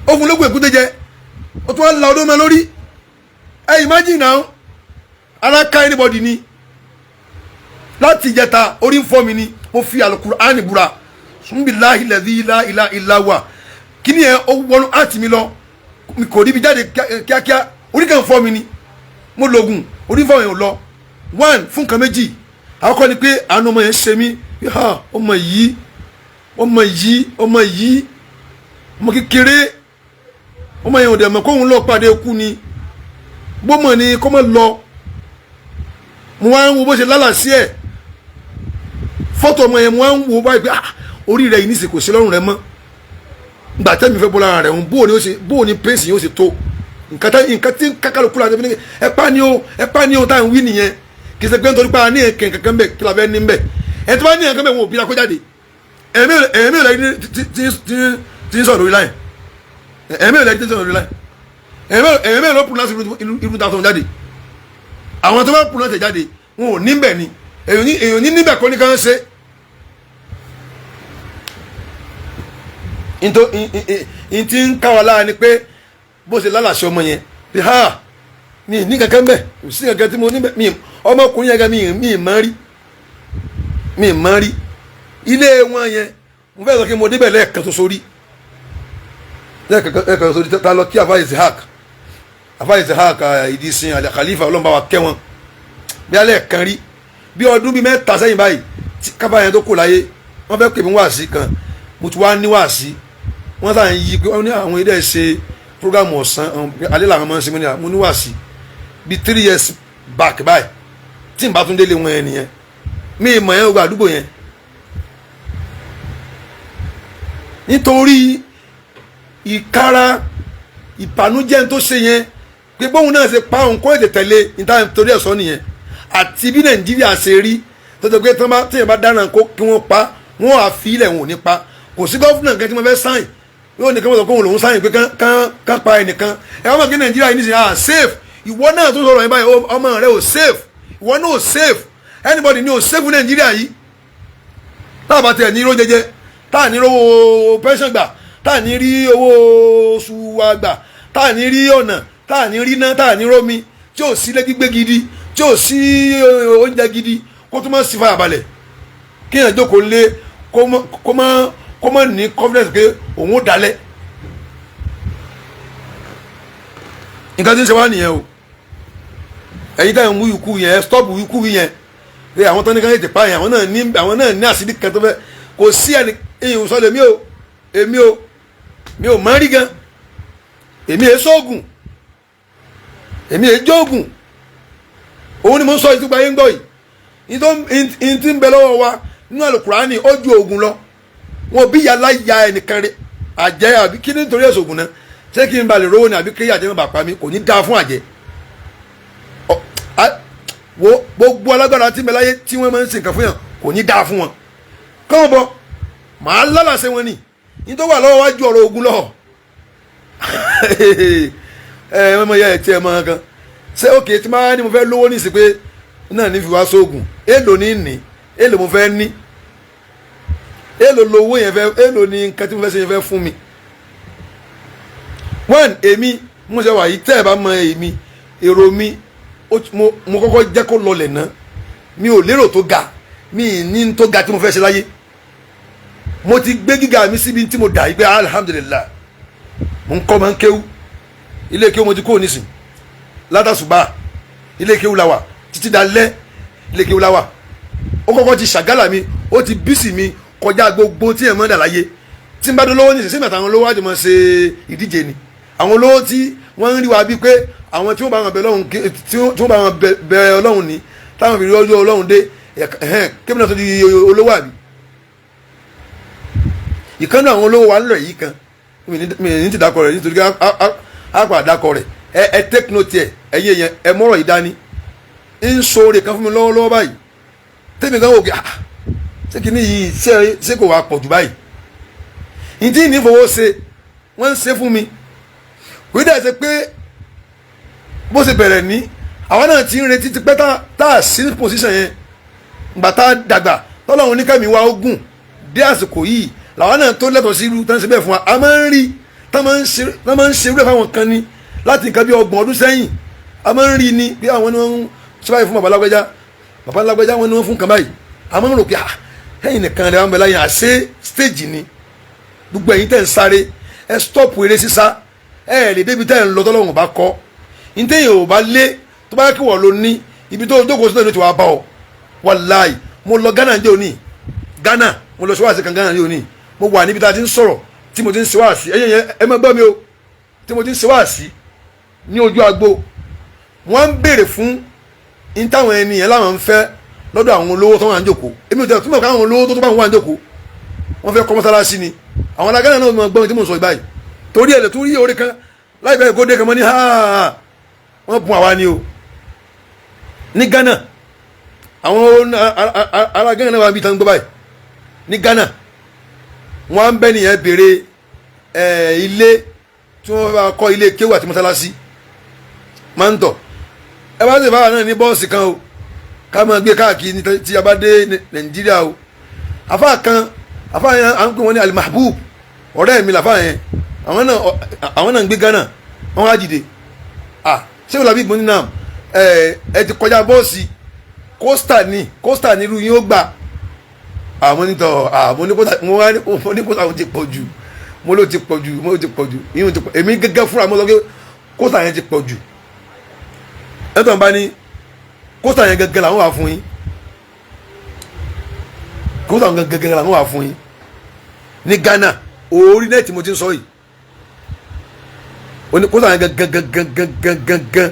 ó fún lóògùn èkúté jẹ, ó tún wá la odó mọ́ lórí. Ẹ imagine now, ara ká anybody ni. Láti ìjẹta, orí ń fọ́ mi ni. Mo fi Alukur'ani búra, sunbilahi lẹ́dí ilá ilá ilá wa. Kí ni ẹ ó wọnú àti mi lọ, mi kò ríbi jáde kíákíá. Orí kan fọ́ mi ni, mo lògùn orí fọ́ mi ò lọ. One fún nǹkan méjì. Àkọ́kọ́ ni pé àánú ọmọ yẹn ṣe mí. Ha, ọmọ yìí, ọmọ yìí, ọmọ yìí, ọmọ kékeré, ọmọ yẹn ò dẹ̀ mọ̀ kóun lọ pàdé ikú ni. Bó ni kó mọ̀ lọ. Mo wá ń wo bó ṣe lálàsí ẹ̀, fọ́tò ọmọ yẹn, mo wá ń wo báyìí pé ah, orí rẹ̀ yìí ní ìsìnkú sí lọ́rùn rẹ̀ mọ́. Gbà tẹ́mi fẹ́ bọ́ lára rẹ̀ ń bó ni ó ṣe, bó ni pèsè yóò ṣe tó nǹkan tẹ́ nǹkan tí kákàlùkù la ṣe. Ẹ pa ni o, ẹ pa ni o. Tá à ń wí nìyẹn. Kì í ṣe pé nítorí pé a ní ẹ̀kẹ́ kankan bẹ̀. Kí la fẹ́ ní bẹ̀? Ẹ̀ tó bá ní ẹ̀kẹ́ bẹ̀, wọn ò bí la kó jáde. Ẹ̀mí ò lẹ́yìn tí ń sọ̀rọ̀ lórí láyìn. Ẹ̀mí ò lẹ́yìn tí ń sọ̀rọ̀ lórí láyìn. Ẹ̀mí ò lọ́ pronounce irú ta sọ̀rọ̀ jáde. Àwọn tó bá pronounce jáde, wọn ò ní bẹ̀ ni. Èèyàn ní níbẹ̀ kọ́ ní kàn ṣe. N ti ń ká wa lára ni pé bó ṣe lálàṣẹ ọmọ yẹn bí ha mi ní kankan bẹ́ẹ̀, kò sí kankan tí mo ní bẹ́ẹ̀. Mi ọmọkùnrin yẹn gan, mi mọ̀ rí, mi mọ̀ rí. Ilé wọn yẹn, mo fẹ́ sọ kí mo débẹ̀ lẹ́ẹ̀kan ṣoṣo rí. Lẹ́ẹ̀kan sórí ta lọ kí Afa Isahak, Afa Isahak Ìdísìn Àlẹ́ Khalifa, Ọlọ́run bá wa kẹ́ wọn. Bí alẹ́ kan rí bí ọdún bíi 3 sẹ́yìn báyìí, kábàá yẹn tó kù láyé, wọ́n fẹ́ pè mí wáàsí kan, mo ti wá ní wáàsí. Wọ́n sàn yí pé wọ́n ní àwọn ilé ṣe programu ọ̀sán, alẹ́ làwọn máa ń ṣe. Mo ní wáàsí bíi 3 years back báyìí, tí n bá tún délé wọn yẹn nìyẹn, mi ì mọ̀ yẹn gbogbo àdúgbò yẹn, nítorí ìkara ìbànújẹ́ tó ṣe yẹn pé bóun náà ṣe pa òun kó ètè tẹ̀lé níta torí ẹ̀sọ́ nìyẹn. Àti bí Nàìjíríà ṣe rí tó ṣe pé téèyàn bá dáná kó kí wọ́n pa wọ́n á fi ilẹ̀ wọn ò ní pa. Kò sí gọ́fúnà kan tí wọ́n fẹ́ sáyìn yóò ní kí wọ́n sọ pé òun lòún sáyìn pé kán pa ẹnìkan. Ẹ wọ́n mọ̀ kí Nàìjíríà yìí nísìnyí ah safe. Ìwọ náà tó sọ̀rọ̀ yẹn báyìí, ọmọ rẹ ò safe, ìwọ náà ò safe, anybody ní ò safe Nàìjíríà yìí. Táà bá tiẹ̀ ní iró jẹjẹ, táà ní rówó pension gbà, táà ní rí owó oṣù wa gbà, táà ní rí ọ̀nà, táà ní rí iná, táà ní rómi, tí ò sí ilé gbígbé gidi, tí ò sí oúnjẹ gidi, kó tó má sí fàyàbalẹ̀, kéèyàn jókòó lé kó má ní confidence pé òun ó dalẹ̀. Nǹkan tí ń ṣe wá nìyẹn o. Ẹ̀yin táyà ń mú ikú yẹn, stop ikú yẹn pé àwọn tó ní ká tètè pa yẹn, àwọn náà ní àṣírí kan tó fẹ́. Kò sí ẹni ìhùn sọ lèmi o, èmi o, mi ò mọ̀ rí gan, èmi è sóògùn, èmi è jóògùn. Òun ni mo ń sọ ìtúgba yín gbọ́ yìí. Ní tí ń bẹ lọ́wọ́ wa nínú Àlùkùránì ó ju òògùn lọ. Wọn bí yàrá ya ẹnìkan rẹ àjẹ́ àbí kí ni nítorí ẹ̀sùn ògùn náà, ṣé kí n balẹ̀ rówó ni àbí kí àjẹ́ má bàa pa mí? Kò ní dáa fún àjẹ́. Wo gbogbo alágbára tí ń bẹ láyé tí wọ́n máa ń ṣe nǹkan fún yàn, kò ní dáa fún wọn. Kọ́mọ̀ bọ̀ màá lálàsẹ̀ wọn ni ní tó wà lọ́wọ́ wájú ọ̀rọ̀ ogun lọ. Ẹ ẹ mọ ya ẹ tiẹ̀ mọ kan ṣé òkè tí máa ní mo fẹ́ lówó ní ìsìn pé náà ní fi wá sóògùn, èlò ní ní èlò mo fẹ́ ní, èlò lowó yẹn fẹ́, èlò ní nǹkan tí mo fẹ́ ṣe yẹn fẹ́ fún mi. One, èmi mo ṣe wà yìí, tẹ́ ẹ bá mọ èmi, èrò mi mo kọ́kọ́ jẹ́ kó lọlẹ̀ ná. Mi ò lérò tó ga, mi ní tó ga tí mo fẹ́ ṣe láyé. Mo ti gbé gíga mi síbi tí mo dà yìí pé alhamdulillah, mo ń kọ́ máa ń kéwú, ilé kéwú mo ti kó nísìn látàṣùbà, ilé kéwú la wà títí dalẹ́, ilé kéwú la wà. Ó kọ́kọ́ ti ṣàgálà mi, ó ti bísì mi kọjá gbogbo tí ẹ̀ mọ́ dà láyé. Tí n bá dún lọ́wọ́ nísìn, sẹ́mi àtàwọn olówó àjùmọ̀ ṣe ìdíje ni. Àwọn olówó tí wọ́n ń rí wa bíi pé àwọn tí wọ́n bá wọn bẹ Ọlọ́run, tí wọ́n bá wọn bẹ Ọlọ́run ni táwọn fi rí ọjọ́ Ọlọ́run dé, kébìnrin náà tó di olówó àbí. Ìkànnì àwọn olówó wa ń lọ yìí kan, mi ní ti dákọ rẹ̀ nítorí àpò àdákọ rẹ̀. Ẹ take note ẹ, ẹ̀yin yẹn ẹ mọ́rọ̀ yìí dání. Ń so oore kan fún mi lọ́wọ́lọ́wọ́ báyìí, tèmi kan wò kí ṣé kìíní yìí ṣé kò wá pọ̀ jù báyìí? Ìdí ní fowó ṣe wọ́n ń ṣe fún mi. Kò ní dẹ̀ ṣe pé bó ṣe bẹ̀rẹ̀ ní àwọn náà ti ń retí ti pẹ́ tá a sí position yẹn. Ìgbà tá a dàgbà tọ́lọ́run ní kẹ́mi wa ogun dé àsìkò yìí làwọn náà tó lẹ́tọ̀ọ́ sí irú tán ṣe bẹ́ẹ̀ fún wa. A máa ń rí tán máa ń ṣe irú ẹ̀ fáwọn kan ní láti nǹkan bí 30 ọdún sẹ́yìn. A máa ń rí ni bí àwọn ni wọ́n ń ṣe báyìí fún bàbá lágbájá, bàbá lágbájá wọn ni wọ́n fún kan báyìí. A máa ń rò pé ẹ̀yìn nìkan rẹ̀ wọ́n bẹ láyé àṣẹ stage ni. Gbogbo ẹ̀yin tẹ̀ ń sáré, ẹ stop eré sísá, ẹ lè débi tẹ̀ ń lọ tọ́lọ́run bá kọ́. Ntẹ̀yìn ò bá lé tó bá kí wọ́n ló ní ibi tó jókòó sí náà ló ti wá bá ọ. Wàláì mo lọ Ghana ní òní, Ghana mo lọ ṣọ́wàsí kan Ghana ní òní. Mo wà níbi tá a ti ń sọ̀rọ̀ tí mo ti ń ṣe wáàsí, ẹ̀yẹ yẹn ẹ má gbọ́ mi o, tí mo ti ń ṣe wáàsí ní ojú agbo. Wọ́n ń béèrè fún ní táwọn ẹni yẹn láwọn ń fẹ́ lọ́dọ̀ àwọn olówó tó wà ń jókòó. Èmi ò tẹ̀ túmọ̀ káwọn olówó tó bá wà ń jókòó wọ́n fẹ́ kọ́ mọ́sálásí ni. Àwọn ará Ghana náà mọ̀ gbọ́n tí mo sọ báyìí torí ẹ̀ lè tún rí orí kan láìpẹ́ kó dé kan mọ́ ní ha wọ́n bun àwa ni o. Ní Ghana àwọn ará Ghana náà wà níbi tán gbọ́ báyìí. Ní Ghana wọ́n á ń bẹ́ nìyẹn béèrè ilé tí wọ́n bá kọ́ ilé kéwù àti mọ́sálásí máa ń tọ̀. Ẹ bá sì bá wà náà ní bọ́ọ̀sì kan o, ká máa gbé káàkiri tí a bá dé Nàìjíríà o. Àfáà kan, àfáà yẹn à ń pè wọ́n ní Al-Mahbub, ọ̀rẹ́ mi làfáà yẹn. Àwọn náà ń gbé Ghana, wọ́n wá dìde. Ṣé o làbí ìgbóni náà ẹ ti kọjá bọ́ọ̀sì kóstà ní kóstà ní irú yín ó gbà. Àwọn onítọ̀ àwọn oníkóta mo wá ní oníkóta àwọn ti pọ̀ jù. Mo ló ti pọ̀ jù, mo ló ti pọ̀ jù, ìyún ti pọ̀. Èmi gẹ́gẹ́ fúnra mo sọ pé kóòtà yẹn ti pọ̀ jù. Ẹ̀tọ́ bá ní kóòtà yẹn gẹ́gẹ́ làwọn wà fún yín, kóòtà yẹn gẹ́gẹ́ làwọn wà fún yín ní Ghana. Orí nẹ́ẹ̀tì mo ti ń sọ yìí, kóòtà yẹn gẹ́gẹ́gẹ́gẹ́gẹ́gẹ́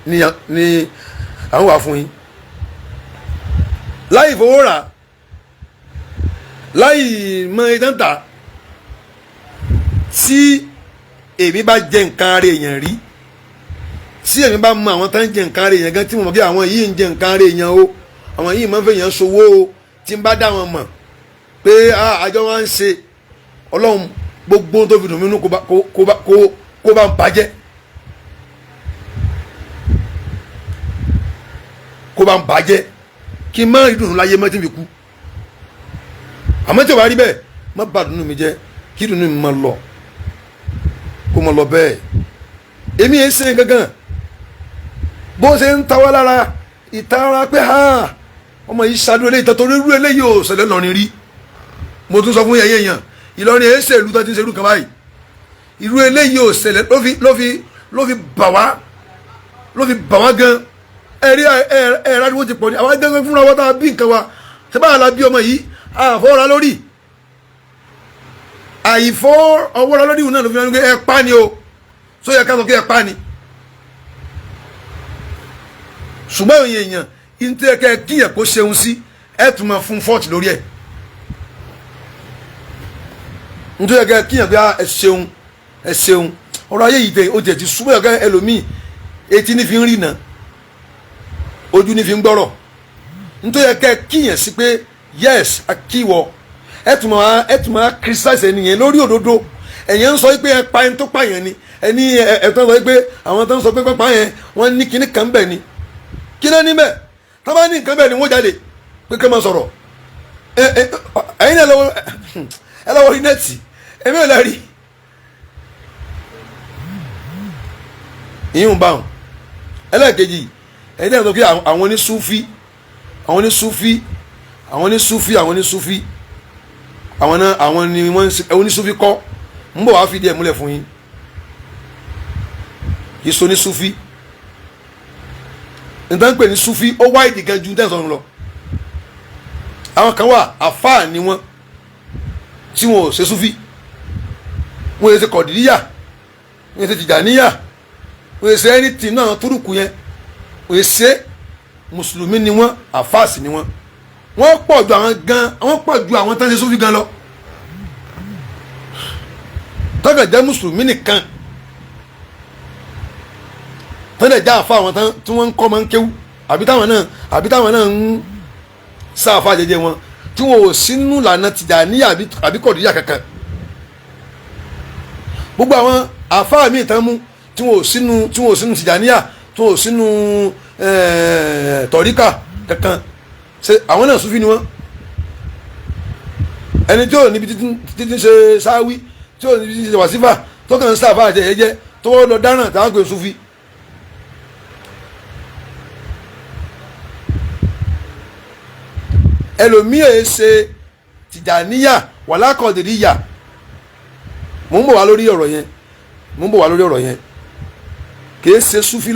ni àwọn wà fún yín, láì fowó rà, láì mọ idán ta. Tí èmi bá jẹ nǹkan ara èèyàn rí, tí èmi bá mọ àwọn tó ń jẹ nǹkan ara èèyàn gan, tí mo mọ̀ pé àwọn yìí ń jẹ nǹkan ara èèyàn o, àwọn yìí máa ń fẹ́ èèyàn ṣòwò o, tí n bá dá wọn mọ̀ pé àjọ wa ń ṣe, Ọlọ́run gbogbo tó fi dùn mí nú kó bá ń bàjẹ́, kó bá ń bàjẹ́, kí n má rí dùnú láyé mọ́ tí n fi kú. Àmọ́ tí o bá rí bẹ́ẹ̀, má bà dùnú mi jẹ́, kí dùnú mi má lọ, kó má lọ bẹ́ẹ̀. Èmi yẹn ṣe gangan bó ṣe ń ta wá lára ìtara pé ha ọmọ yìí ṣáájú eléyìí tó rírú eléyìí ò ṣẹlẹ̀ lọ́rin rí. Mo tún sọ fún yẹn yẹn Ìlọrin ẹ̀ ṣe ìlú tó ti ń ṣerú kan báyìí, irú eléyìí ò ṣẹlẹ̀ ló fi bà wá, ló fi bà wá gan. Ẹ̀rí ẹ̀rọ ariwo ti pọ̀ ní àwọn gángan fúnra wa tá a bí nǹkan wa ṣe báyà la bí ọmọ yìí àfọwọ́ra lórí, àìfọwọ́ra lórí ìhùn náà ló fi hàn pé ẹ pa ni o, sọ yẹ ká sọ pé ẹ pa ni. Ṣùgbọ́n òye èèyàn ìntẹ́ kẹ́ kíyàn kó ṣeun sí, ẹ tún máa fún fọ́ọ̀tì lórí ẹ̀. Nítorí kẹ́ kíyàn pé ẹ ṣeun, ẹ ṣeun, ọ̀rọ̀ ayé yìí tẹ ó tẹ̀ ti súnmọ́ ẹ̀kẹ́ ẹlòmíì etí ní fi ń rìnà, ojú ní fi ń gbọ́rọ̀. Nítorí kẹ́ kíyàn sí pé yes akíwọ, ẹ tún máa criticize ẹnìyẹn lórí òdodo. Ẹ̀yẹn ń sọ pé ẹ pa ẹni tó pààyàn ni, ẹni ẹ tó ń sọ pé àwọn tó ń sọ pé pápá yẹn wọ́n ní kinní kan bẹ̀ ni, kí ló ní bẹ̀ tá bá ní nǹkan bẹ̀ ni wọ́n jáde pé kí wọ́n sọ̀rọ̀. Ẹ̀yin náà ẹ lọ́wọ́ rí nẹ́ẹ̀tì, èmi ò lè rí ìyún báwọn. Ẹlẹ́ẹ̀kejì, ẹ̀yin náà sọ pé àwọn onísúfí, àwọn onísúfí, àwọn onísúfí, àwọn onísúfí, àwọn náà àwọn ni wọ́n ń onísúfí kọ́. Ń bọ̀ wá fìdí ẹ̀ múlẹ̀ fún yín, kì í so ní súfí. Nítorí pé ní súfí ó wá ìdí gan ju tẹ̀sán lọ. Àwọn kan wà àfáà ni wọ́n tí wọn ò ṣe súfí, wọn ò ṣe kọ̀dìríyà, wọn ò ṣe tìjàníyà, wọn ò ṣe anything náà túrùkù yẹn, wọn ò ṣe. Mùsùlùmí ni wọ́n, àfáà sì ni wọ́n. Wọ́n pọ̀ ju àwọn gan, wọ́n pọ̀ ju àwọn tán ṣe súfí gan lọ. Tọ́kàn jẹ́ mùsùlùmí nìkan tán lè já àfa àwọn tán tí wọ́n ń kọ́ máa ń kéwú, àbí táwọn náà ń sá àfa jẹjẹ wọn tí wọn ò sínú lànà Tìjàníyà àbí Kọ̀dìríyà kankan. Gbogbo àwọn àfa míì tán mú tí wọn ò sínú Tìjàníyà, tí wọn ò sínú tọ̀ríkà kankan, ṣe àwọn náà súfì ni wọn. Ẹni tí ò níbi títí ṣe sáwí, tí ò níbi títí ṣe wàsífà, tó kàn ń sá àfa àjẹjẹ tó wọ́n lọ dáràn táwọn pè súfì. Ẹlòmíì ẹ ṣe Tìjàníyà wàlá Kọ̀dìríyà. Mò ń bọ̀ wá lórí ọ̀rọ̀ yẹn, mò ń bọ̀ wá lórí ọ̀rọ̀ yẹn. Kìí ṣe súfì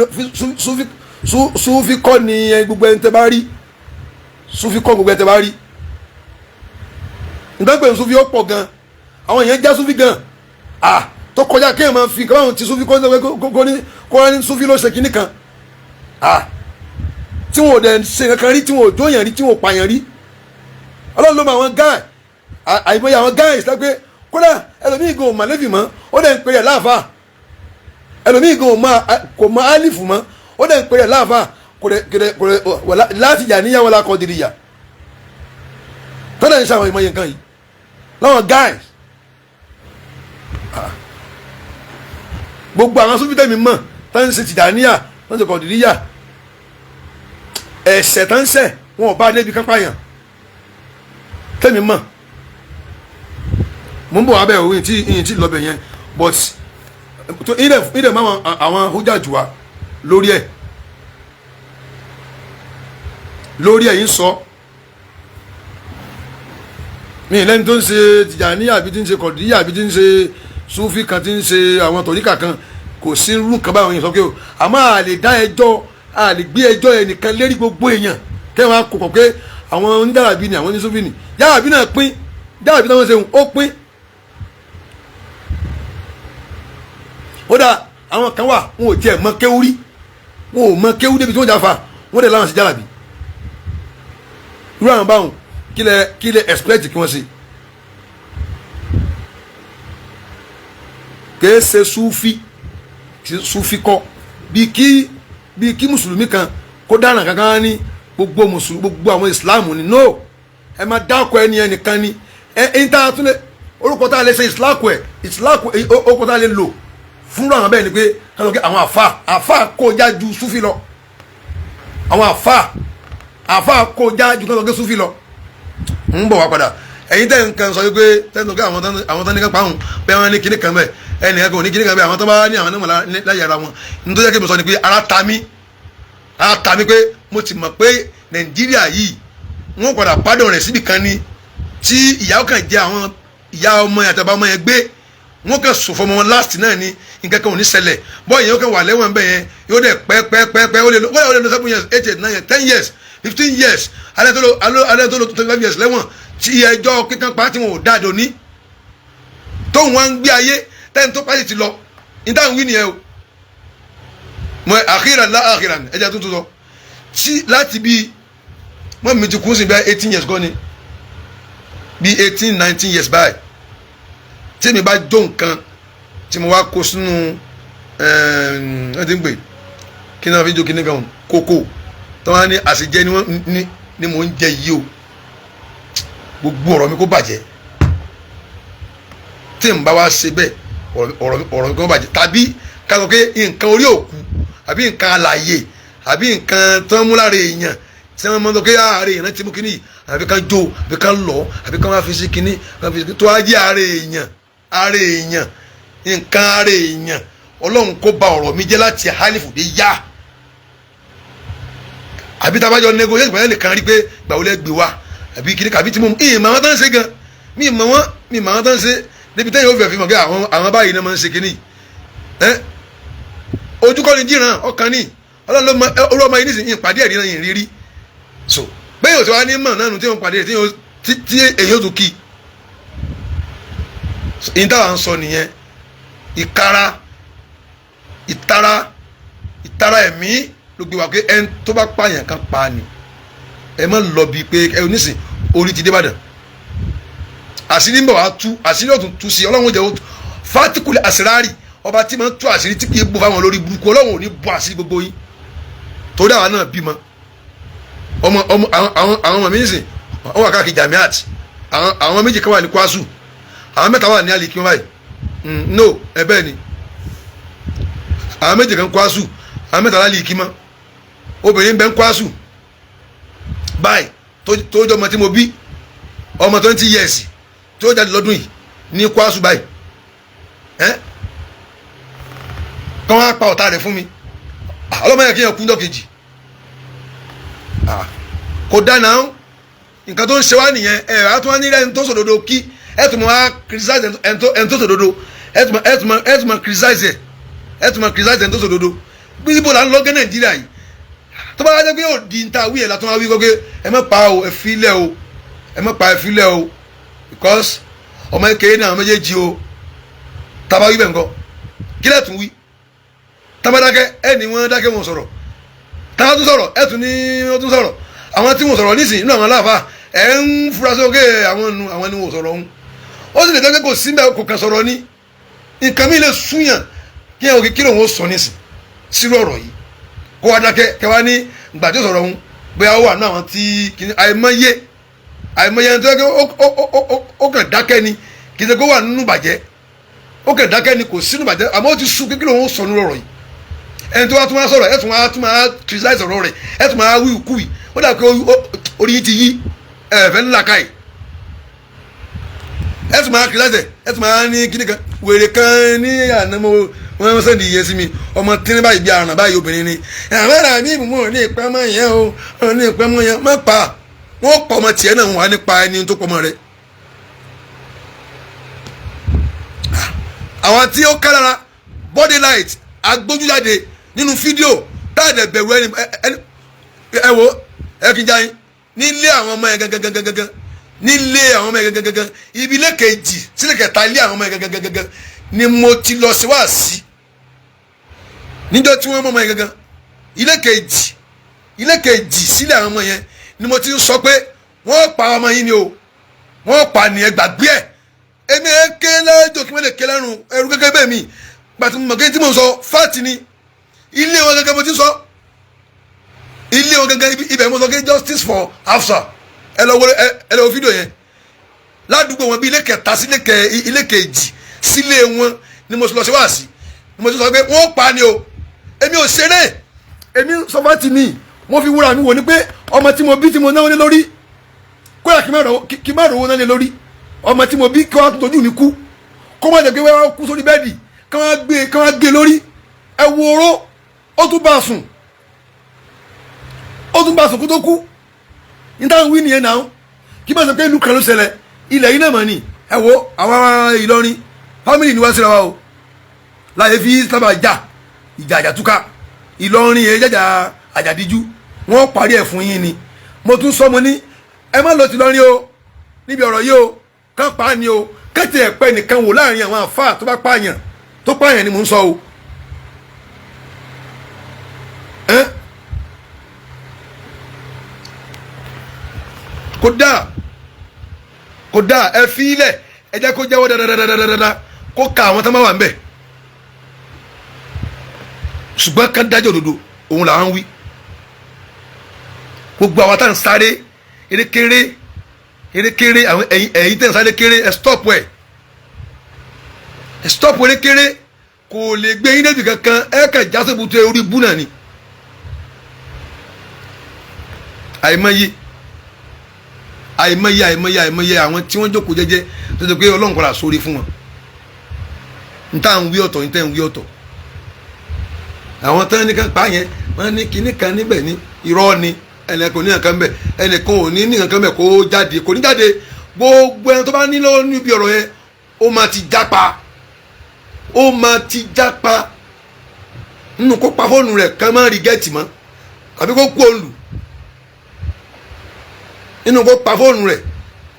kọ́ ni gbogbo ẹni tẹ́ bá rí, súfì kọ́ gbogbo ẹni tẹ́ bá rí. Nítorí pé súfì ó pọ̀ gan, àwọn èèyàn já súfì gan, à tó kọjá kéèyàn máa fi káwọn ti súfì kọ́ ní súfì ló ṣe kinní kan, à tí wọn ò dẹ̀ ṣe kankan rí, tí wọn ò jóyàn rí, tí wọn ò pààyàn rí. Ọlọ́run ló mọ àwọn gáà, àìmọye àwọn gáà ìsìlápé kódà ẹlòmíì gan ò mà lẹ́fì mọ́, ó dẹ̀ ń pèrè láàfà. Ẹlòmíì gan kò mọ álìfù mọ́, ó dẹ̀ ń pèrè láàfà. Kò dẹ̀ láti yà níyàwó la Kọ̀dìríyà tọ́lẹ̀ ń ṣe àwọn ìmọye nǹkan yìí láwọn gáà. Gbogbo àwọn súnfítẹ́mi mọ̀ tá ń ṣe Tìjàníyà, tá ń ṣe Kọ̀dìríyà, ẹ̀ṣẹ̀ tá ń ṣẹ̀ wọn ò bá débi kápá yàn tẹ́mi mọ̀. Mo ń bọ̀ abẹ́ òun tí ìyìn tí lọ́bẹ̀ yẹn, but ilẹ̀ máa àwọn hújà jù wá lórí ẹ̀, lórí ẹ̀ yín sọ. Mi lẹ́ni tó ń ṣe Tìjàníyà àbí tí ń ṣe Kọ̀díyà àbí tí ń ṣe Súfì kan, tí ń ṣe àwọn tọ̀ríkà kan, kò sí irú nǹkan báwọn yẹn sọ pé o. Àmọ́ a lè dá ẹjọ́, a lè gbé ẹjọ́ ẹnìkan lérí gbogbo èèyàn kẹ́ wọn kò pọ̀ pé àwọn oníjàlábí ni, àwọn onísúfì ni. Jàlábí náà pín, jàlábí táwọn ṣe ó pín. Ó dà, àwọn kan wà, wọn ò tiẹ̀ mọ kéwú rí, wọn ò mọ kéwú débi tí wọ́n jà fa, wọ́n dẹ̀ láwọn sí jàlábí. Irú àwọn báwọn, kí lẹ expect kí wọ́n ṣe? Kìí ṣe súfì, súfì kọ́. Bí kí mùsùlùmí kan kó dáná kankan ní gbogbo mùsùlùmí, gbogbo àwọn ìsìláàmù ni. No, ẹ máa dákọ ẹni ẹnìkan ni. Ẹ ẹ ń tá a tún lè orúkọ tá a lè ṣe ìsìláàkù, ẹ ìsìláàkù, orúkọ tá a lè lò fúnra àwọn bẹ́ẹ̀ ni pé kálọ̀ kí àwọn àfa kó já ju súfì lọ. Àwọn àfa kó já ju kálọ̀ kí súfì lọ. Ń bọ̀ wá padà. Ẹ̀yin tẹ́ nǹkan sọ wípé tẹ́ ń sọ pé àwọn tán ní ká pa òun bẹ́ẹ̀, wọ́n ní kíní kan bẹ́ẹ̀, ẹnìkan kò ní kíní kan bẹ́ẹ̀, àwọn tó bá ní àwọn náà láyé ara wọn. Nítorí jẹ́ kí mi sọ ni pé ara ta mí, ara ta mí pé mo ti mọ̀ pé Nàìjíríà yìí wọ́n padà pádùn rẹ̀ síbi kan ni, tí ìyá kan jẹ àwọn ìyá ọmọ yẹn àtàbà ọmọ yẹn gbé, wọ́n kàn sùn fọmọ wọn last náà ni. Nǹkan kan ò ní ṣẹlẹ̀. Bọ́ọ̀ yẹn ó kàn wà lẹ́wọ̀n bẹ́ẹ̀ yẹn, yóò dẹ̀ pẹ́ pẹ́ pẹ́ pẹ́, ó lè lọ 7 years, 8 years, 9 years, 10 years, 15 years. Alẹ́ tó lọ 25 years lẹ́wọ̀n, tí ẹjọ́ kíkan pa tí wọn ò dáadọ́ ní tóun wá ń gbé ayé tẹ́ni tó pàṣẹ ti lọ. Níta ń wí nìyẹn o. Mo àkírà lá àkírà ẹjẹ tuntun sọ tí láti bí mọ́ mi ti kú sí bẹ́ẹ̀ 18 years kọ́ ni, bí 18, 19 years báyìí, tí mi bá jó nǹkan tí mo wá kó sínú ẹ ti ń pè kí náà fi jó kíní kan kókó tí wọ́n á ní àṣejẹ ni wọ́n ní mò ń jẹ yìí o, gbogbo ọ̀rọ̀ mi kó bàjẹ́. Tí n bá wá ṣe bẹ́ẹ̀, ọ̀rọ̀ mi kó bàjẹ́, tàbí ká sọ pé nǹkan orí òkú àbí nǹkan alààyè àbí nǹkan tó ń mú lára èèyàn tí wọ́n máa ń sọ pé ààrẹ èèyàn ti mú kínní yìí, àbí ká jó, àbí ká lọ, àbí ká wá fi sí kínní, tó wá jẹ́ ààrẹ èèyàn, ààrẹ èèyàn, nǹkan ààrẹ èèyàn, Ọlọ́run kó ba ọ̀rọ̀ mi jẹ́ láti hálífù dé yá. Àbí tá a bá jọ negotiate pẹ̀lú ẹnìkan rí pé gbàwó lẹ́ gbé wa àbí kìnìún kàbí tí mo ìmọ̀ àwọn tó ń ṣe gan, mi ìmọ̀ wọn, mi ìmọ̀ àwọn tó ń ṣe débi tẹ́yìn ó fẹ́ fi mọ̀ pé àwọn báyìí náà máa ń ṣe kínní ẹ́. Ojú kọ́ ni jíran ọkàn ní Ọlọ́run ló mọ orú ọmọ yìí nísìnyí ìpàdé ẹ̀rí náà yìí rírí. So bẹ́ẹ̀ yóò ti wá ní mọ̀ náà nù tí wọ́n pàdé tí èyí ó tún kí i táwa ń sọ nìyẹn. Ìkara, ìtara ẹ̀mí ló gbé wa pé ẹni tó bá pààyàn kan pa ni. Ẹ má lọ bíi pé ẹ onísìn orí ti dé Ìbàdàn, àṣírí ń bọ̀ wá tú, àṣírí ọ̀tún tú sí. Ọlọ́run jẹ́ fatikuli àṣírárì, ọba tí máa ń tú àṣírí tí kì í bò fáwọn olórí burúkú. Ọlọ́run ò ní bò àṣírí gbogbo yín torí àwa náà bímọ ọmọ ọmọ. Àwọn ọmọ mi ń sìn wọ́n wà káàkiri jamiat. Àwọn méjì kan wà ní kwasu, àwọn mẹ́ta wà ní alikin báyìí. No, ẹ bẹ́ẹ̀ ni, àwọn méjì kan kwasu, àwọn mẹ́ta lálìkí mọ́. Obìnrin bẹ́ẹ̀ ń kwasu báyìí tó jọ ọmọ tí mo bí, ọmọ 20 years tó jáde lọ́dún yìí ní kwasu báyìí. Ẹ́ kọ́ wá pa ọ̀tá rẹ̀ fún mi, ọlọ́mọ yẹn kí yẹn kú ńjọ́ kejì kò dáná. Nǹkan tó ń ṣe wá nìyẹn. Ẹ á tún wá nílẹ̀ ẹni tó sòdodo kí ẹ tún máa criticize ẹni tó sòdodo, ẹ tún máa criticize, ẹ tún máa criticize ẹni tó sòdodo. Bí ibo là ń lọ gẹ́ Nàìjíríà yìí? Tó bá wá jẹ́ pé yóò di níta wí ẹ̀ látún wá wí gbọ́ pé ẹ má pa o, ẹ filẹ̀ o, ẹ má pa, ẹ filẹ̀ o, because ọmọ kékeré ní àwọn méjèèjì o. Tábà wí bẹ́ẹ̀ nǹkan kílẹ̀ tún wí, tábà dákẹ́ ẹ ní wọ́n dákẹ́ wọn sọ̀rọ̀, tábà tún sọ̀rọ̀ ẹ tún ní wọ́n tún sọ̀rọ̀. Àwọn tí wọ́n sọ̀rọ̀ nísìnyí nínú àwọn aláàfáà, ẹ ń fura sí òkè àwọn nu, àwọn ni wọ́n sọ̀rọ̀ ọ̀hún. Ó sì lè jẹ́ pé kò sí mbẹ́, kò kàn sọ̀rọ̀ ní nǹkan mi lè súnyàn kí ẹ òkè kí lòun ó sọ nísìn sírú ọ̀rọ̀ yìí, kó wá dákẹ́ kẹwàá ní ìgbà tí ó sọ̀rọ̀ ọ̀hún, bóyá ó wà ní àwọn tí àìmọye àìmọye ẹni tó yẹ kí ó kàn dákẹ́ ni. Kì í ṣe kó wà nínú bàjẹ́, ó kàn dákẹ́ ni, kò sínú bàjẹ́, àmọ́ ó ti sú kí lòun ó sọ nínú ọ̀rọ̀ yìí. Ẹni tó wá tún máa sọ̀rọ̀, ẹ tún máa criticize ọ̀rọ̀ rẹ̀, ẹ tún máa wí kúwì. Ó dà pé orí yín ti yí, ẹ fẹ́ ńlá káyì. Ẹ tún máa criticize, ẹ tún máa ní kíní kan wèrè kan ní àná. Mo wọ́n send iye sí mi, ọmọ tíní báyìí bí aràn báyìí, obìnrin ni. Àwọn mi mú ní ìpamọ́ yẹn o, ní ìpamọ́ yẹn má pa wọ́n pọ̀ ọmọ tiẹ̀ náà wà nípa ẹni tó pọ̀ ọmọ rẹ̀. Àwọn tí ó ká lára body light agbójújáde nínú fídíò tá a dẹ̀ bẹ̀rù ẹni ẹ wo ẹ kí n já yín nílé àwọn ọmọ yẹn gangan gangan gangan, nílé àwọn ọmọ yẹn gangan gangan, ibi ilé kejì sílẹ̀ kẹta ilé àwọn ọmọ yẹn gangan gangan ni mo ti lọ sí wáàsí níjọ́ tí wọ́n mọ ọmọ yẹn gangan. Ilé kejì sílẹ̀ àwọn ọmọ yẹn ni mo ti ń sọ pé wọ́n pa ọmọ yín ni o, wọ́n pa nìyẹn, gbàgbé ẹ̀. Èmi ẹ ké lẹ́jọ́ kí wọ́n lè ké lẹ́rùn ẹrú gẹ́gẹ́ bẹ́ẹ̀ mi gbàtí mo mọ̀ kí n tí mo sọ fáàtì ni. Ilé wọn gẹ́gẹ́ mo ti sọ, ilé wọn gẹ́gẹ́ ibẹ̀ mo sọ pé justice for Hafsa. Ẹ lọ wo, ẹ lọ wo fídíò yẹn ládùúgbò wọn bí ilé kẹta sí ilé kejì sílé wọn ni mo lọ sí wáàsí, ni mo ti sọ pé wọ́n pa ni o. Èmi ò ṣeré, èmi sọ fáàtì ni. Mo fi wúra mi wò ni pé ọmọ tí mo bí, tí mo náwó lé lórí, kódà kí má rówó náà lé lórí ọmọ tí mo bí, kí wọ́n tójú mi kú, kó má jẹ́ pé wọ́n kú sórí bẹ́ẹ̀dì, kí wọ́n gbé lórí. Ẹ wo oró, ó tún bá a sùn, ó tún bá a sùn kó tó kú. Níta ń wí nìyẹn náà. Kí má sọ pé ìlú kan ló ṣẹlẹ̀, ilẹ̀ yìí náà mọ̀ ni. Ẹ wo àwọn Ìlọrin, family ni wá síra wa o, láyé fi sábà jà ìjà àjàtúkà. Ìlọrin yẹn jàjà àjàdíjú, wọ́n parí ẹ̀ fún yín ni. Mo tún sọ, mo ní ẹ má lọ sí Ìlọrin o níbi ọ̀rọ̀ yìí o. Kán pa á ni o, kẹ́tì ẹ̀pẹ́ nìkan wò láàrin àwọn àfáà tó bá pààyàn, tó pààyàn ni mò ń sọ o. Ẹ́n? Kódà kódà, ẹ fi ilẹ̀, ẹ jẹ́ kó jẹ́wọ́ dáadáa, kó ka àwọn tó máa wà ń bẹ̀, ṣùgbọ́n kán dájọ́ òdodo òun làwọn ń wí. Gbogbo àwọn tá à ń sáré erékeré erékeré, àwọn ẹ̀yin tẹ̀ ń sáré kéré, ẹ stop ẹ̀, ẹ stop erékeré. Kò lè gbé yín débi kankan, ẹ kàn jásòbùtù orí bú náà ni. Àìmọye àìmọye àìmọye àìmọye àwọn tí wọ́n jókòó jẹ́jẹ́ tó ṣe pé Ọlọ́run kọ́ra sórí fún wọn. N tá ń wí ọ̀tọ̀, n tẹ́ ń wí ọ̀tọ̀. Àwọn tán ní kan pa yẹn, wọ́n ní kinní kan níbẹ̀ ní irọ́ ni. Ẹnìkan ò ní nǹkan bẹ̀, ẹnìkan ò ní nǹkan bẹ̀ kó jáde, kò ní jáde. Gbogbo ẹni tó bá ní lọ́wọ́ níbi ọ̀rọ̀ yẹn, ó máa ti jápa, ó máa ti jápa nínú kó pa fóònù rẹ̀ kán má rí gẹ́ẹ̀tì mọ́, àbí kó kú òǹlù, nínú kó pa fóònù rẹ̀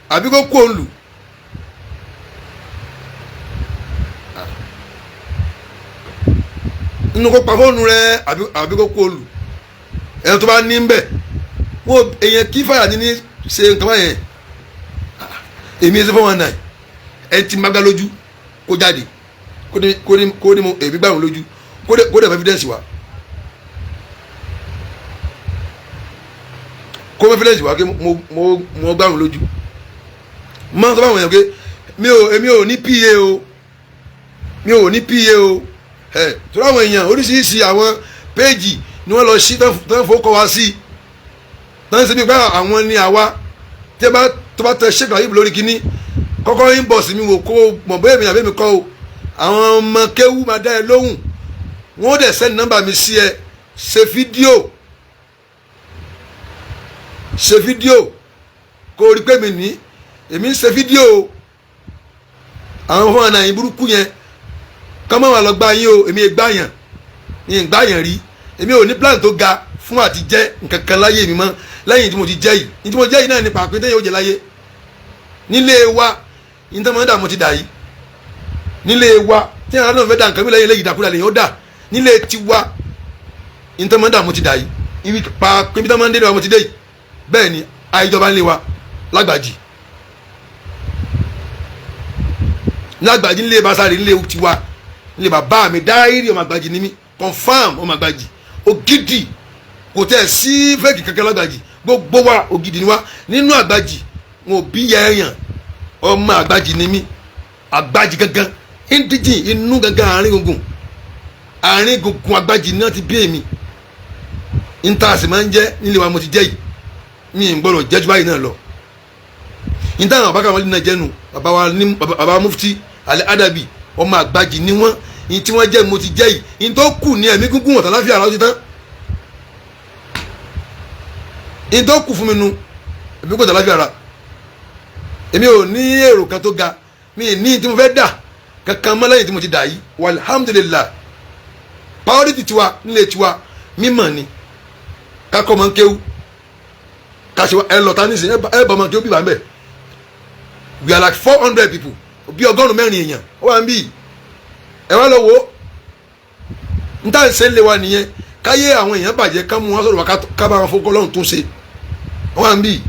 àbí kó kú òǹlù. Nínú kó pa fóònù rẹ̀ àbí kó kú òǹlù. Ẹni tó bá ní ń bẹ̀ wọ́n, èèyàn kí fàyà ní ṣe nǹkan báyẹn. Èmi ẹ ṣe 419, ẹ ti má gbá lójú kó jáde, kó ní mo èmi gbà wọn lójú, kó dé evidence wa, kó evidence wa kí mo gbà wọn lójú. Mo máa ń sọ fáwọn èèyàn pé mi ò èmi ò ní pa o, mi ò ní pa o. Ẹ torí àwọn èèyàn oríṣiríṣi, àwọn péèjì ni wọ́n lọ sí tán fowó kọ́ wa sí tán, ṣe bí pé àwọn ni àwa. Tí ẹ bá tó bá tẹ Sheikh Ayub lórí kínní, kọ́kọ́ inbox mi wò kó mọ̀ bóyá èmi àbí mi kọ́ o. Àwọn ọmọ kéwú máa dá ẹ lóhùn, wọ́n dẹ̀ send nọ́mbà mi sí ẹ. Ṣe fídíò, ṣe fídíò kó o rí pé mi ní èmi ń ṣe fídíò o. Àwọn fún àná yìí burúkú yẹn kọ́ mọ́ wà lọ gbá yín o. Èmi gbá yàn ní gbá yàn rí. Èmi ò ní plan tó ga fún àti jẹ́ nǹkan kan láyé mi mọ́ lẹ́yìn tí mo ti jẹ́ yìí. Ní tí mo jẹ́ yìí náà ní pàápín tẹ́yìn ó jẹ láyé nílé wa. Ní tí mo dà, mo ti dà yìí nílé wa. Tí àwọn náà fẹ́ dà nǹkan mi lẹ́yìn lẹ́yìn, ìdàkúdà lẹ́yìn ó dà nílé tiwa. Ní tí mo dà, mo ti dà yìí. Ibi pàápín tí mo ń dé wa, mo ti dé yìí. Bẹ́ẹ̀ ni àìjọba nílé wa lágbàjì, lágbàjì nílé basari, nílé tiwa, nílé bàbá mi dáírì. Ọmọ àgbàjì ni mí, confam ọmọ àgbàjì ògidì. Kò tẹ̀ sí fẹ́ẹ̀kì kankan lágbàjì. Gbogbo wa ògidì ni wa nínú àgbàjì. Wọn ò bí yẹ̀yàn. Ọmọ àgbàjì ni mí, àgbàjì gangan, indigene inú gangan, àárín gbùngbùn, àárín gbùngbùn àgbàjì náà ti bí èmi. Níta sì máa ń jẹ́ nílé wa, mo ti jẹ́ yìí. Mi ì gbọ́dọ̀ jẹ́ ju báyìí náà lọ. Níta àwọn bàbá kan náà jẹ́nu bàbá wa ní bàbá mufti alẹ́ adabi, ọmọ àgbàjì ni wọ́n. Ní tí wọ́n jẹ́, mo ti jẹ́ yìí. Ní tó kù ní ẹ̀mí gúngún ọ̀tá láfíà ara ó ti tán. Ní tó kù fún mi nu ẹ̀mí kò tà láfíà ara. Èmi ò ní èrò kan tó ga, mi ní tí mo fẹ́ dà. Kankan mọ́ lẹ́yìn tí mo ti dà yìí, walhamdulillah. Priority tiwa nílé tiwa, mímọ̀ ni. Kakọ́ mọ́ kéwú, kàṣẹ ẹ lọ́ta nísìnyí, ẹ bọ̀ mọ́ kéwú bíbá ń bẹ̀. We are like 400 people, bí 400 èèyàn ó wà ń bí. Ẹ wá lọ wo n tá n ṣe ń lé wa nìyẹn. Káyé àwọn èèyàn bàjẹ́, ká mú wọn sọ̀rọ̀ wa, ká bá wọn fọkọ́ lọ́run tún ṣe. Wọ́n wà ń bí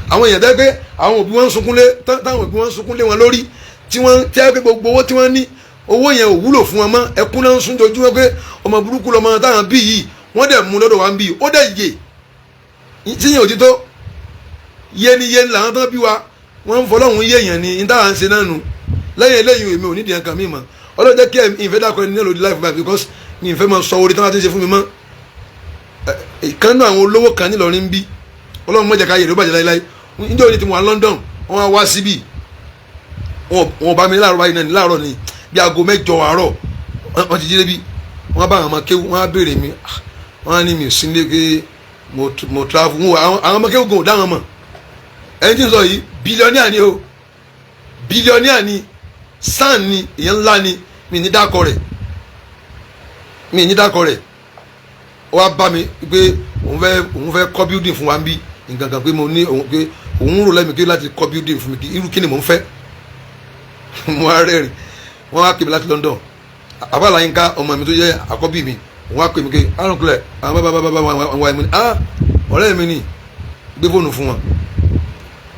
àwọn èèyàn tẹ́ pé àwọn òbí wọn ń sunkún lé, táwọn òbí wọn ń sunkún lé wọn lórí, tí wọ́n tẹ́ pé gbogbo owó tí wọ́n ní, owó yẹn ò wúlò fún wọn mọ́. Ẹkún náà ń sún dojúmọ́ pé ọmọ burúkú lọmọ táwọn bí yìí. Wọ́n dẹ̀ mú lọ́dọ̀ wa ń bí, ó dẹ̀ yè tíyẹn òtítọ́ yé ni yé ni làwọn tán bí wa. Wọ́n ń fọlọ́hún yé èèyàn ni ní táwọn ń ṣe náà nu. Lẹ́yìn eléyìí, èmi ò ní ìdíyàn kan mí mọ́. Ọlọ́run jẹ́ kí ìfẹ́ dákọ̀ ẹni náà lòdì láìpẹ́ báyìí, because mi ìfẹ́ máa sọ orí tí wọ́n ti ń ṣe fún mi mọ́. Ìkànnì àwọn olówó kan nílọrin ń bí, Ọlọ́run mọ̀jẹ̀ ká yèrè ó bàjẹ́ láíláí. Níjọ́ òní tí mo wà London, wọ́n wá wá síbí, wọn bá mi láàárọ̀ báyìí náà ní láàárọ̀ ní bí aago 8 àárọ̀. Wọ́n ti jí débi, wọ́n bá àwọn ọmọ kéwú, wọ́n á béèrè mi. Wọ́n á ní mi ò sí nílé, pé mo travel. Àwọn ọmọ kéwú gan ò dá wọn mọ̀. Ẹni tí ń sọ yìí, billionaire ni o, billionaire ni, san ni, èèyàn ńlá ni. Mi ní dákọ rẹ̀, mi ní dákọ rẹ̀. Ó wá bá mi pé òun fẹ́ kọ́ building fún wa ń bí nǹkan kan, pé mo ní òun, pé òun rò lẹ́mi pé láti kọ́ building fún mi, kí irú kí ni mò ń fẹ́. Mo wá rẹ́rìn. Wọ́n wá pè mí láti London. Àbálà yín ká ọmọ mi tó jẹ́ àkọ́bí mi, òun wá pè mí pé àrùn kulẹ̀ àwọn bàbá bàbá bàbá àwọn àwọn ẹ̀mí, ah, ọ̀rẹ́ mi ni. Gbé fóònù fún wọn,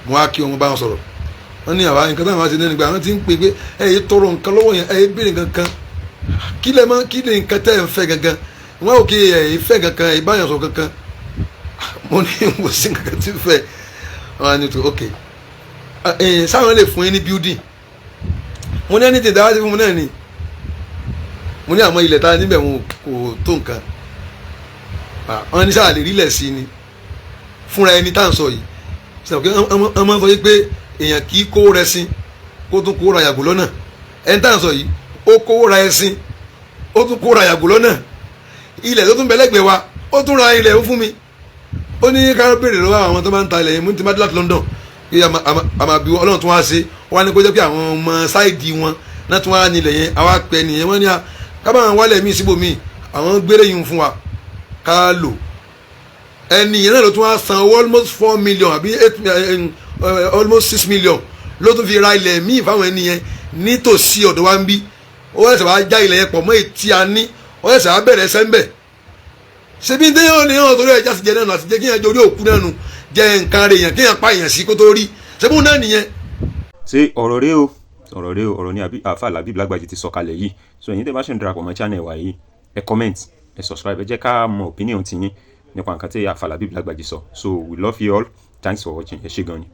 mo wá kí wọn, bá wọn sọ̀rọ̀. Wọ́n ní àwa nǹkan táwọn wá sí nínú ìgbà àwọn tí ń pè pé ẹ yé tọrọ nǹkan lọ́wọ́ yẹn, ẹ yé béèrè nǹkan kan. Kí lẹ mọ̀? Kí lè nǹkan tẹ́ ẹ ń fẹ́ gangan? Wọ́n ò kí ẹ yé fẹ́ gankan, ẹ bá yàn sọ kankan. Mo ní mo sí nǹkan tí ń fẹ́. Wọ́n á ní tó, ok, ẹ sáwọn lè fún yín ní building. Mo ní ẹni tí ìdáwà sí fún mi náà ni. Mo ní àwọn ilẹ̀ tá a níbẹ̀, wọn kò tó nǹkan. Wọ́n ní sáà lè rí ilẹ̀ sí ni fúnra ẹni tá à ń sọ yìí. Sọ pé wọ́n máa ń sọ yìí pé èèyàn kì í kówó rẹ sí, kó tún kówó ra yàgò lọ́nà. Ẹni tá à ń sọ yìí, ó kówó ra ẹṣin, ó tún kówó ra yàgò lọ́nà. Ilẹ̀ tó tún bẹ lẹ́gbẹ̀ẹ́ wa, ó tún ra ilẹ̀ fún mi. Ó ní ká béèrè lọ́wọ́ àwọn tó máa ń ta ilẹ̀ yẹn. Mú ti má dé láti London pé àmà bí Ọlọ́run tún wá ṣe wọ́n á ní kó jẹ́ pé àwọn ọmọ side wọn náà tún wá nílẹ̀ yẹn. Àwa pẹ́ nìyẹn. Wọ́n ní ká bá wọn wálẹ̀ míì síbòmíì, àwọn gbélé yìí fún wa ká lò. Ẹni yẹn náà ló tún wá san owó almost 4 million àbí 8, almost 6 million ló tún fi ra ilẹ̀ míì fáwọn ẹni yẹn nítòsí ọ̀dọ̀ wa ń bí. Ó ẹsẹ̀ wá já ilẹ̀ yẹn pọ̀ mọ́ ètí a ní, ó ẹsẹ̀ wá bẹ̀rẹ̀ sẹ́ńbẹ̀. Ṣebí ní téèyàn ní ọ̀hún torí ẹja sì jẹ náà, àti jẹ́ kéèyàn jẹ orí òkú náà nù, jẹ nǹkan rẹ̀ yàn, kéèyàn pa èèyàn sí kó tó rí ṣebí náà nìyẹn. Ṣé ọ̀rọ̀ rẹ o, ọ̀rọ̀ rẹ o, ọ̀rọ̀ ni àbí àáfà Labib Lágbàjì ti sọ kalẹ̀ yìí. So ẹ̀yin tẹ́ bá ṣe ń darapọ̀ mọ́ channel wa yìí, ẹ comment, ẹ subscribe, ẹ jẹ́ ká mọ opinion tiyín nípa nǹkan tí àáfà Labib Lágbàjì sọ. So we love you all. Thanks for watching. Ẹ ṣé gan ni.